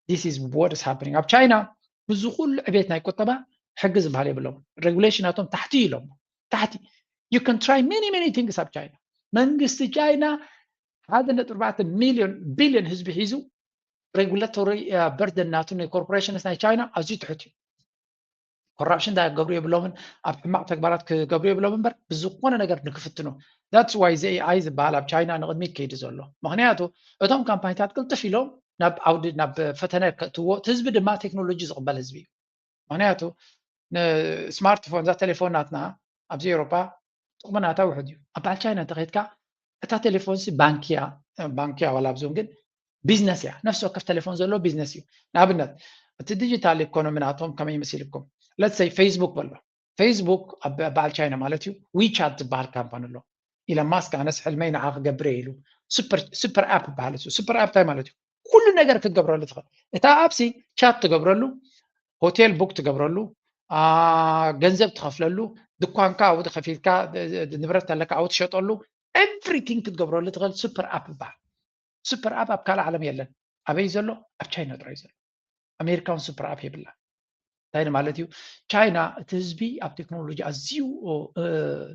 This is what is happening ኣብ ቻይና። ብዙ ኩሉ ዕቤት ናይ ቁጠባ ሕጊ ዝበሃል የብሎም። ሬጉሌሽናቶም ታሕቲ ኢሎም ታሕቲ you can try many many things ኣብ ቻይና። መንግስቲ ቻይና ሓደ ነጥቢ ኣርባዕተ ሚልዮን ቢልዮን ህዝቢ ሒዙ ሬጉላቶሪ በርደን ናቱ ናይ ኮርፖሬሽንስ ናይ ቻይና ኣዝዩ ትሑት እዩ። ኮራፕሽን እንታይ ክገብሩ የብሎምን ኣብ ሕማቕ ተግባራት ክገብሩ የብሎም እምበር ብዝኾነ ነገር ንክፍትኑ that's why እዚ ኤኣይ ዝበሃል ኣብ ቻይና ንቕድሚት ከይዱ ዘሎ። ምክንያቱ እቶም ካምፓኒታት ቅልጥፍ ኢሎም ናብ ዓውዲ ናብ ፈተነ ከእትዎ እቲ ህዝቢ ድማ ቴክኖሎጂ ዝቕበል ህዝቢ እዩ። ምክንያቱ ንስማርትፎን እዛ ቴሌፎን ናትና ኣብዚ ኤውሮፓ ጥቕሚ ናታ ውሑድ እዩ። ኣብ በዓል ቻይና እንተኸይድካ እታ ቴሌፎን ሲ ባንክያ ባንክያ ዋላ ኣብዞም ግን ቢዝነስ እያ። ነፍሲ ወከፍ ቴሌፎን ዘለዎ ቢዝነስ እዩ። ንኣብነት እቲ ዲጂታል ኢኮኖሚ ናቶም ከመይ መሲልኩም? ለትሰይ ፌስቡክ በሎ። ፌስቡክ ኣብ በዓል ቻይና ማለት እዩ። ዊቻት ዝበሃል ካምፓኒ ኣሎ። ኢለን ማስክ ኣነስ ሕልመይ ንዓ ክገብር እየ ኢሉ ሱፐር ኣፕ በሃል። እሱ ሱፐር ኣፕ እንታይ ማለት እዩ? ኩሉ ነገር ክትገብረሉ ትኽእል። እታ ኣፕሲ ቻት ትገብረሉ፣ ሆቴል ቡክ ትገብረሉ፣ ገንዘብ ትኸፍለሉ፣ ድኳንካ ኣብኡ ከፊልካ ንብረት ኣለካ ኣብኡ ትሸጠሉ፣ ኤቭሪቲንግ ክትገብረሉ ትኽእል ሱፐር ኣፕ ይበሃል። ሱፐር ኣፕ ኣብ ካልእ ዓለም የለን። ኣበይ ዘሎ? ኣብ ቻይና ጥራይ ዘሎ። ኣሜሪካ እውን ሱፐር ኣፕ የብላ። እንታይ ማለት እዩ? ቻይና እቲ ህዝቢ ኣብ ቴክኖሎጂ ኣዝዩ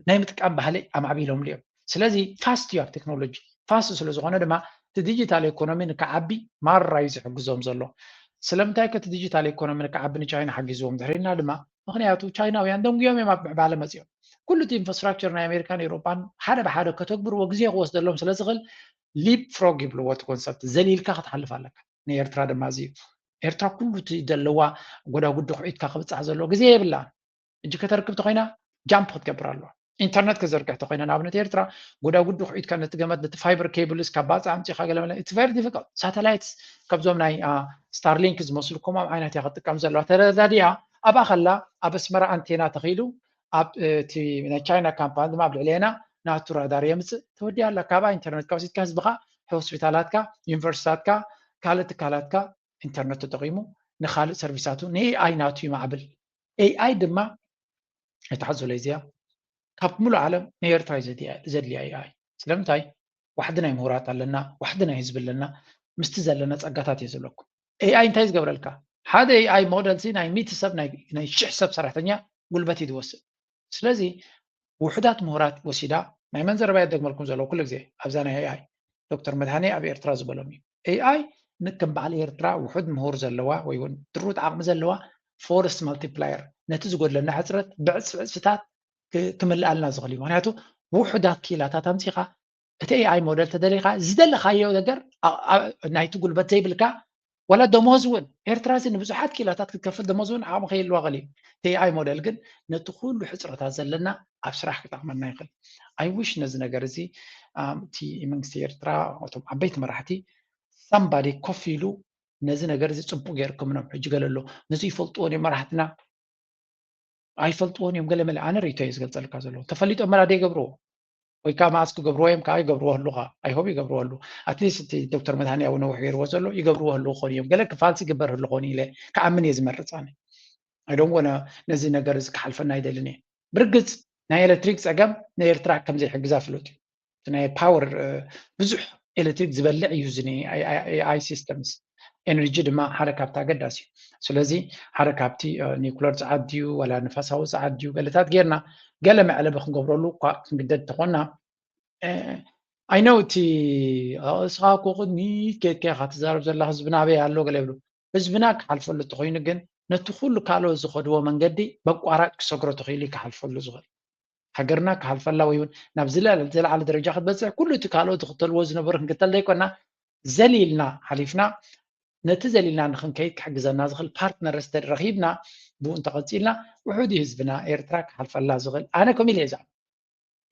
ናይ ምጥቃም ባህሊ ኣማዕቢሎምሉ እዮም። ስለዚ ፋስት እዩ ኣብ ቴክኖሎጂ። ፋስት ስለ ዝኾነ ድማ እቲ ዲጂታል ኢኮኖሚ ንክዓቢ ማራ እዩ ዝሕግዞም ዘሎ። ስለምንታይ ከ እቲ ዲጂታል ኢኮኖሚ ንክዓቢ ንቻይና ሓጊዝዎም? ድሕሪና ድማ ምክንያቱ ቻይናውያን ደንጉዮም እዮም ኣብ ምዕባለ መፅኦም። ኩሉ እቲ ኢንፍራስትራክቸር ናይ ኣሜሪካን ኤውሮጳን ሓደ ብሓደ ከተግብርዎ ግዜ ክወስደሎም ስለ ዝኽእል ሊፕ ፍሮግ ይብልዎ እቲ ኮንሰፕት። ዘሊልካ ክትሓልፍ ኣለካ። ንኤርትራ ድማ እዚ እዩ። ኤርትራ ኩሉ እቲ ዘለዋ ጎዳጉዲ ኩዒትካ ክብፃሕ ዘለዎ ግዜ የብላን። እጂ ከተርክብ ተኮይና ጃምፕ ክትገብር ኣለዋ። ኢንተርነት ክዘርግሕ ተኮይና ንኣብነት ኤርትራ ጎዳጉዲ ኩዒትካ ነቲ ገመድ ነቲ ፋይበር ኬብልስ ካብ ባፅዕ ኣምፂኻ ገለመለ እቲ ቨሪ ዲፊካልት ሳተላይትስ ካብዞም ናይ ስታርሊንክ ዝመስሉ ከምኦም ዓይነት እያ ክትጥቀም ዘለዋ። ተረዳዲኣ ኣብኣ ከላ ኣብ ኣስመራ ኣንቴና ተኺሉ ኣብ እቲ ናይ ቻይና ካምፓኒ ድማ ኣብ ልዕሌና ናቱ ራዳር የምፅእ ተወዲኣ ኣላ። ካብኣ ኢንተርነት ካብ ሲትካ ህዝብኻ ሆስፒታላትካ ዩኒቨርሲታትካ ካልእ ትካላትካ ኢንተርነት ተጠቒሙ ንኻልእ ሰርቪሳቱ ንኤኣይ ናቱ ይማዕብል። ኤኣይ ድማ ኣይትሓዙለይ እዚኣ ካብ ሙሉእ ዓለም ናይ ኤርትራ እዩ ዘድልያ ኤኣይ። ስለምንታይ ዋሕዲ ናይ ምሁራት ኣለና፣ ዋሕዲ ናይ ህዝቢ ኣለና፣ ምስቲ ዘለና ጸጋታት እየ ዝብለኩም። ኤኣይ እንታይ ዝገብረልካ? ሓደ ኤኣይ ሞደል ሲ ናይ ሚእቲ ሰብ ናይ ሽሕ ሰብ ሰራሕተኛ ጉልበት እዩ ዝወስድ። ስለዚ ውሑዳት ምሁራት ወሲዳ ናይ መን ዘረባ እየ ደግመልኩም ዘለኹ ኩሉ ግዜ ኣብዛ ናይ ኤኣይ ዶክተር መድሃኔ ኣብ ኤርትራ ዝበሎም እዩ። ኤኣይ ንከም በዓል ኤርትራ ውሑድ ምሁር ዘለዋ ወይ እውን ድሩት ዓቕሚ ዘለዋ ፎርስ ማልቲፕላየር ነቲ ዝጎድለና ሕፅረት ብዕፅፍታት ክምልኣልና ዝኽእል እዩ። ምክንያቱ ውሑዳት ክኢላታት ኣምፂኻ እቲ ኤኣይ ሞደል ተደሊኻ ዝደለኻዮ ነገር ናይቲ ጉልበት ዘይብልካ ዋላ ደሞዝ እውን ኤርትራ እዚ ንብዙሓት ክኢላታት ክትከፍል ደሞዝ እውን ዓቕሚ ከይህልዋ ኽእል እዩ። እቲ ኤኣይ ሞደል ግን ነቲ ኩሉ ሕፅረታት ዘለና ኣብ ስራሕ ክጠቕመና ይኽእል። ኣይ ዊሽ ነዚ ነገር እዚ እቲ መንግስቲ ኤርትራ እቶም ዓበይቲ መራሕቲ ሳምባዲ ኮፍ ኢሉ ነዚ ነገር እዚ ፅቡቅ ገይርኩም ኖም ሕጂ ገለ ኣሎ ነዚ ይፈልጥዎን እዮም መራሕትና ኣይፈልጥዎን እዮም ገለ መለ ኣነ ርእቶ እየ ዝገልፀልካ ዘለዎ ተፈሊጦም መላ ደይገብርዎ ወይ ከዓ መዓስ ክገብርዎ እዮም ከዓ ይገብርዎ ህሉካ ኣይሆብ ይገብርዎ ህሉ ኣትሊስት እቲ ዶክተር መድሃኒ ኣብ ነውሕ ገይርዎ ዘሎ ይገብርዎ ህሉ ክኾኑ እዮም ገለ ክፋልሲ ይግበር ህሉ ኾኑ ኢለ ክኣምን እየ ዝመርፅ ኣነ ኣይዶም ወነ ነዚ ነገር እዚ ክሓልፈና ኣይደልን እየ ብርግፅ ናይ ኤሌክትሪክ ፀገም ንኤርትራ ከምዘይሕግዛ ፍሉጥ እዩ ናይ ፓወር ብዙሕ ኤሌክትሪክ ዝበልዕ እዩ እዚ ኤኣይ ሲስተምስ ኤነርጂ ድማ ሓደ ካብቲ ኣገዳሲ እዩ ስለዚ ሓደ ካብቲ ኒኩለር ፀዓት ድዩ ወላ ንፋሳዊ ፀዓት ድዩ ገለታት ጌርና ገለ መዕለቢ ክንገብረሉ እኳ ክንግደድ ተኾና ኣይነው እቲ እስኻ እኮ ቅድሚት ኬድካ ኢኻ ትዛረብ ዘላ ህዝብና ኣበይ ኣሎ ገለ ይብሉ ህዝብና ክሓልፈሉ ተኾይኑ ግን ነቲ ኩሉ ካልኦት ዝኸድዎ መንገዲ በቋራጭ ክሰግሮ ተኽኢሉ ክሓልፈሉ ዝኽእል ሃገርና ክሃልፈላ ወይ እውን ናብ ዝለዓለ ደረጃ ክትበፅሕ ኩሉ እቲ ካልኦት ዝኽተልዎ ዝነበሩ ክንክተል ዘይኮና ዘሊልና ሓሊፍና ነቲ ዘሊልና ንክንከይድ ክሕግዘና ዝኽእል ፓርትነር ስተዲ ረኺብና ብኡ እንተቐፂልና ውሑድ እዩ ህዝብና ኤርትራ ክሓልፈላ ዝኽእል ኣነ ከም ኢለ እዛ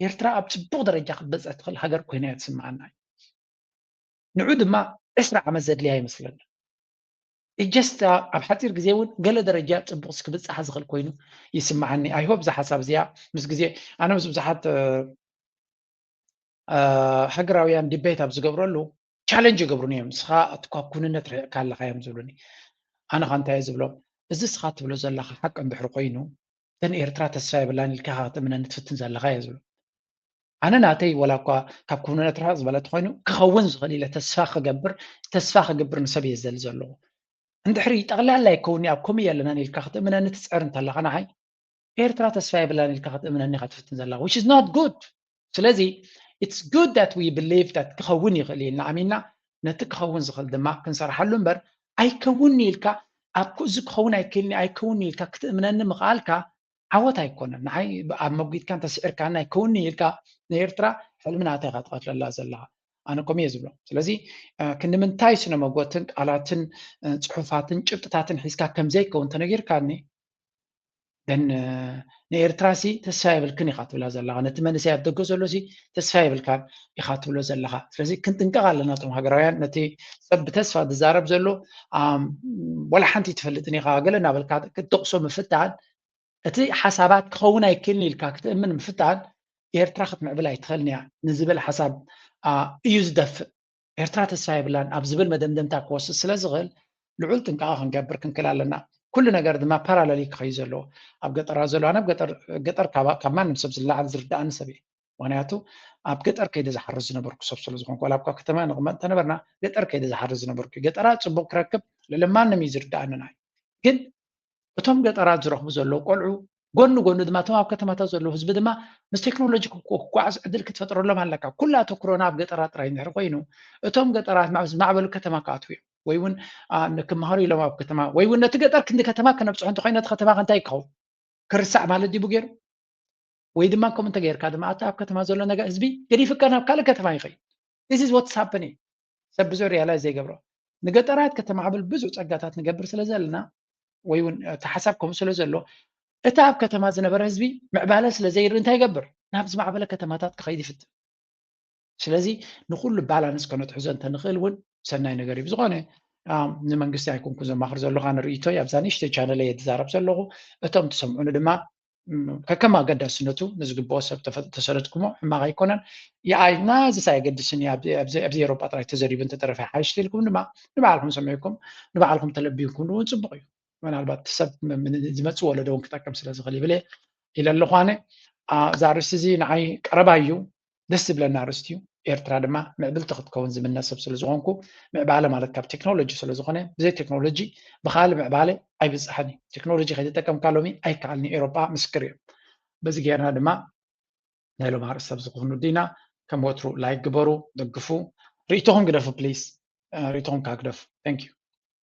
ኤርትራ ኣብ ፅቡቕ ደረጃ ክትበፅሕ ትኽእል ሃገር ኮይና እያ ትስምዓና እዩ ንዑ ድማ ዕስራ ዓመት ዘድልያ ይመስለና ጀስት ኣብ ሓፂር ግዜ እውን ገለ ደረጃ ፅቡቅ ክብፅሓ ዝኽእል ኮይኑ ይስምዓኒ ኣይሆብ እዛ ሓሳብ እዚኣ ምስ ግዜ ኣነ ምስ ብዙሓት ሃገራውያን ዲቤት ኣብ ዝገብረሉ ቻለንጅ ይገብሩኒ እዮም ንስኻ እቲ ካብ ኩንነት ርሕቕካ ኣለኻ እዮም ዝብሉኒ ኣነ ኸ እንታይ ዝብሎም እዚ ስኻ ትብሎ ዘለኻ ሓቂ እንድሕሪ ኮይኑ እተን ኤርትራ ተስፋ የብላን ኢልካ ክትእምነኒ ትፍትን ዘለኻ እየ ዝብሎ ኣነ ናተይ ወላ እኳ ካብ ኩነነት ርሕቕ ዝበለ ተኾይኑ ክኸውን ዝኽእል ኢለ ተስፋ ክገብር ተስፋ ክገብር ንሰብ እየ ዝደሊ ዘለኹ እንድሕሪ ጠቕላላ ይከውኒ ኣብ ከምኡ ኣለና ኢልካ ክትእምነኒ ትፅዕር እንተለኻ ንዓይ ኤርትራ ተስፋ የብላን ኢልካ ክትእምነኒ ኢኻ ትፍትን ዘላ which is not good ስለዚ it's good that we believe that ክኸውን ይኽእል ኢልና ኣሚንና ነቲ ክኸውን ዝኽእል ድማ ክንሰርሓሉ እምበር ኣይከውንኒ ኢልካ ኣብ እዚ ክኸውን ኣይክእልኒ ኣይከውንኒ ኢልካ ክትእምነኒ ምኽኣልካ ዓወት ኣይኮነን ንዓይ ኣብ መጒድካ እንተስዒርካና ኣይከውንኒ ኢልካ ንኤርትራ ሕልሚ ናተይ ኢኻ ትቐትለላ ዘለኻ ኣነ ከምኡ እየ ዝብሎ ስለዚ ክንዲ ምንታይ ስነ መጎትን ቃላትን ፅሑፋትን ጭብጥታትን ሒዝካ ከምዘይከውን ተነጊርካኒ then ንኤርትራ ሲ ተስፋ የብልክን ኢኻ ትብላ ዘለኻ፣ ነቲ መንእሰይ ኣብ ደገ ዘሎ ሲ ተስፋ የብልካን ኢኻ ትብሎ ዘለኻ። ስለዚ ክንጥንቀቕ ኣለና እቶም ሃገራውያን፣ ነቲ ሰብ ብተስፋ ዝዛረብ ዘሎ ወላ ሓንቲ ትፈልጥን ኢኻ ገለ እናበልካ ክትጠቕሶ ምፍታን፣ እቲ ሓሳባት ክኸውን ኣይክእልን ኢልካ ክትእምን ምፍታን ኤርትራ ክትምዕብል ኣይትኽእልን እያ ንዝብል ሓሳብ እዩ ዝደፍእ። ኤርትራ ተስፋ የብላን ኣብ ዝብል መደምደምታ ክወስድ ስለ ዝኽእል ልዑል ጥንቃቐ ክንገብር ክንክእል ኣለና። ኩሉ ነገር ድማ ፓራለል ክኸዩ ዘለዎ ኣብ ገጠራት ዘሎ ኣነ ገጠር ካብ ማንም ሰብ ዝለዓል ዝርዳእኒ ሰብ እየ። ምክንያቱ ኣብ ገጠር ከይደ ዝሓርስ ዝነበርኩ ሰብ ስለ ዝኾንኩ፣ ዋላ ኣብ ከተማ ንቕመጥ እንተነበርና ገጠር ከይደ ዝሓርስ ዝነበርኩ። ገጠራት ጽቡቕ ክረክብ ልዕሊ ማንም እዩ ዝርዳእኒ ናይ ግን እቶም ገጠራት ዝረኽቡ ዘለዉ ቆልዑ ጎኒ ጎኒ ድማ እቶም ኣብ ከተማታት ዘለዉ ህዝቢ ድማ ምስ ቴክኖሎጂ ክጓዓዝ ዕድል ክትፈጥረሎም ኣለካ። ኩሉ ኣተኩሮና ኣብ ገጠራት ጥራይ እንድሕር ኮይኑ እቶም ገጠራት ናብ ዝማዕበሉ ከተማ ክኣትዉ እዮም። ወይ እውን ክመሃሩ ኢሎም ኣብ ከተማ ወይ እውን ነቲ ገጠር ክንዲ ከተማ ክነብፅሖ እንተኮይኑ ነቲ ከተማ ከ እንታይ ክኸውን? ክርሳዕ ማለት ድዩ ገይሩ? ወይ ድማ ከምኡ እንተገይርካ ድማ ኣቲ ኣብ ከተማ ዘሎ ነገር ህዝቢ ገዲፍካ ናብ ካልእ ከተማ ይኸይድ። This is what's happening። ሰብ ብዙሕ ሪያላይዝ ዘይገብሮ ንገጠራት ከተማዕብል ብዙሕ ፀጋታት ንገብር ስለ ዘለና ወይ እውን እቲ ሓሳብ ከምኡ ስለ ዘሎ እቲ ኣብ ከተማ ዝነበረ ህዝቢ ምዕባለ ስለ ዘይርኢ እንታይ ይገብር? ናብ ዝማዕበለ ከተማታት ክኸይድ ይፍትን። ስለዚ ንኩሉ ባላንስ ከነትሕዞ እንተንኽእል እውን ሰናይ ነገር እዩ። ብዝኾነ ንመንግስቲ ኣይኮንኩ ዘማኽር ዘለኹ፣ ኣነ ርእይቶይ ኣብዛ ንእሽተይ ቻነል እየ ዝዛረብ ዘለኹ። እቶም ትሰምዑኒ ድማ ከከም ኣገዳስነቱ ንዝግብኦ ሰብ ተሰደድኩሞ ሕማቕ ኣይኮነን። ይኣይ ናዝስ ኣየገድስን እዩ፣ ኣብዚ ኤውሮጳ ጥራይ ተዘሪቡ እንተተረፈ ሓይሽ ኢልኩም ድማ ንባዕልኩም ሰሚዕኩም ንባዕልኩም ተለቢምኩም እውን ፅቡቕ እዩ። ምናልባት ሰብ ዝመፅእ ወለዶ እውን ክጠቅም ስለ ዝኽእል ይብል ኢለ ኣለኹ። ኣነ እዛ ኣርእስቲ እዚ ንዓይ ቀረባ እዩ። ደስ ዝብለና ኣርእስቲ እዩ። ኤርትራ ድማ ምዕብልቲ ክትከውን ዝምነ ሰብ ስለ ዝኾንኩ ምዕባለ ማለት ካብ ቴክኖሎጂ ስለ ዝኾነ ብዘይ ቴክኖሎጂ ብኻልእ ምዕባለ ኣይብፅሕን እዩ። ቴክኖሎጂ ከይተጠቀምካ ሎሚ ኣይከኣልን እዩ። ኤውሮጳ ምስክር እዩ። በዚ ጌርና ድማ ናይ ሎም ኣርእስቲ ኣብዚ ክፍንዱ ኢና። ከም ወትሩ ላይክ ግበሩ፣ ደግፉ፣ ርእይቶኹም ግደፉ ፕሊስ፣ ርእይቶኹም ካግደፉ። Thank you።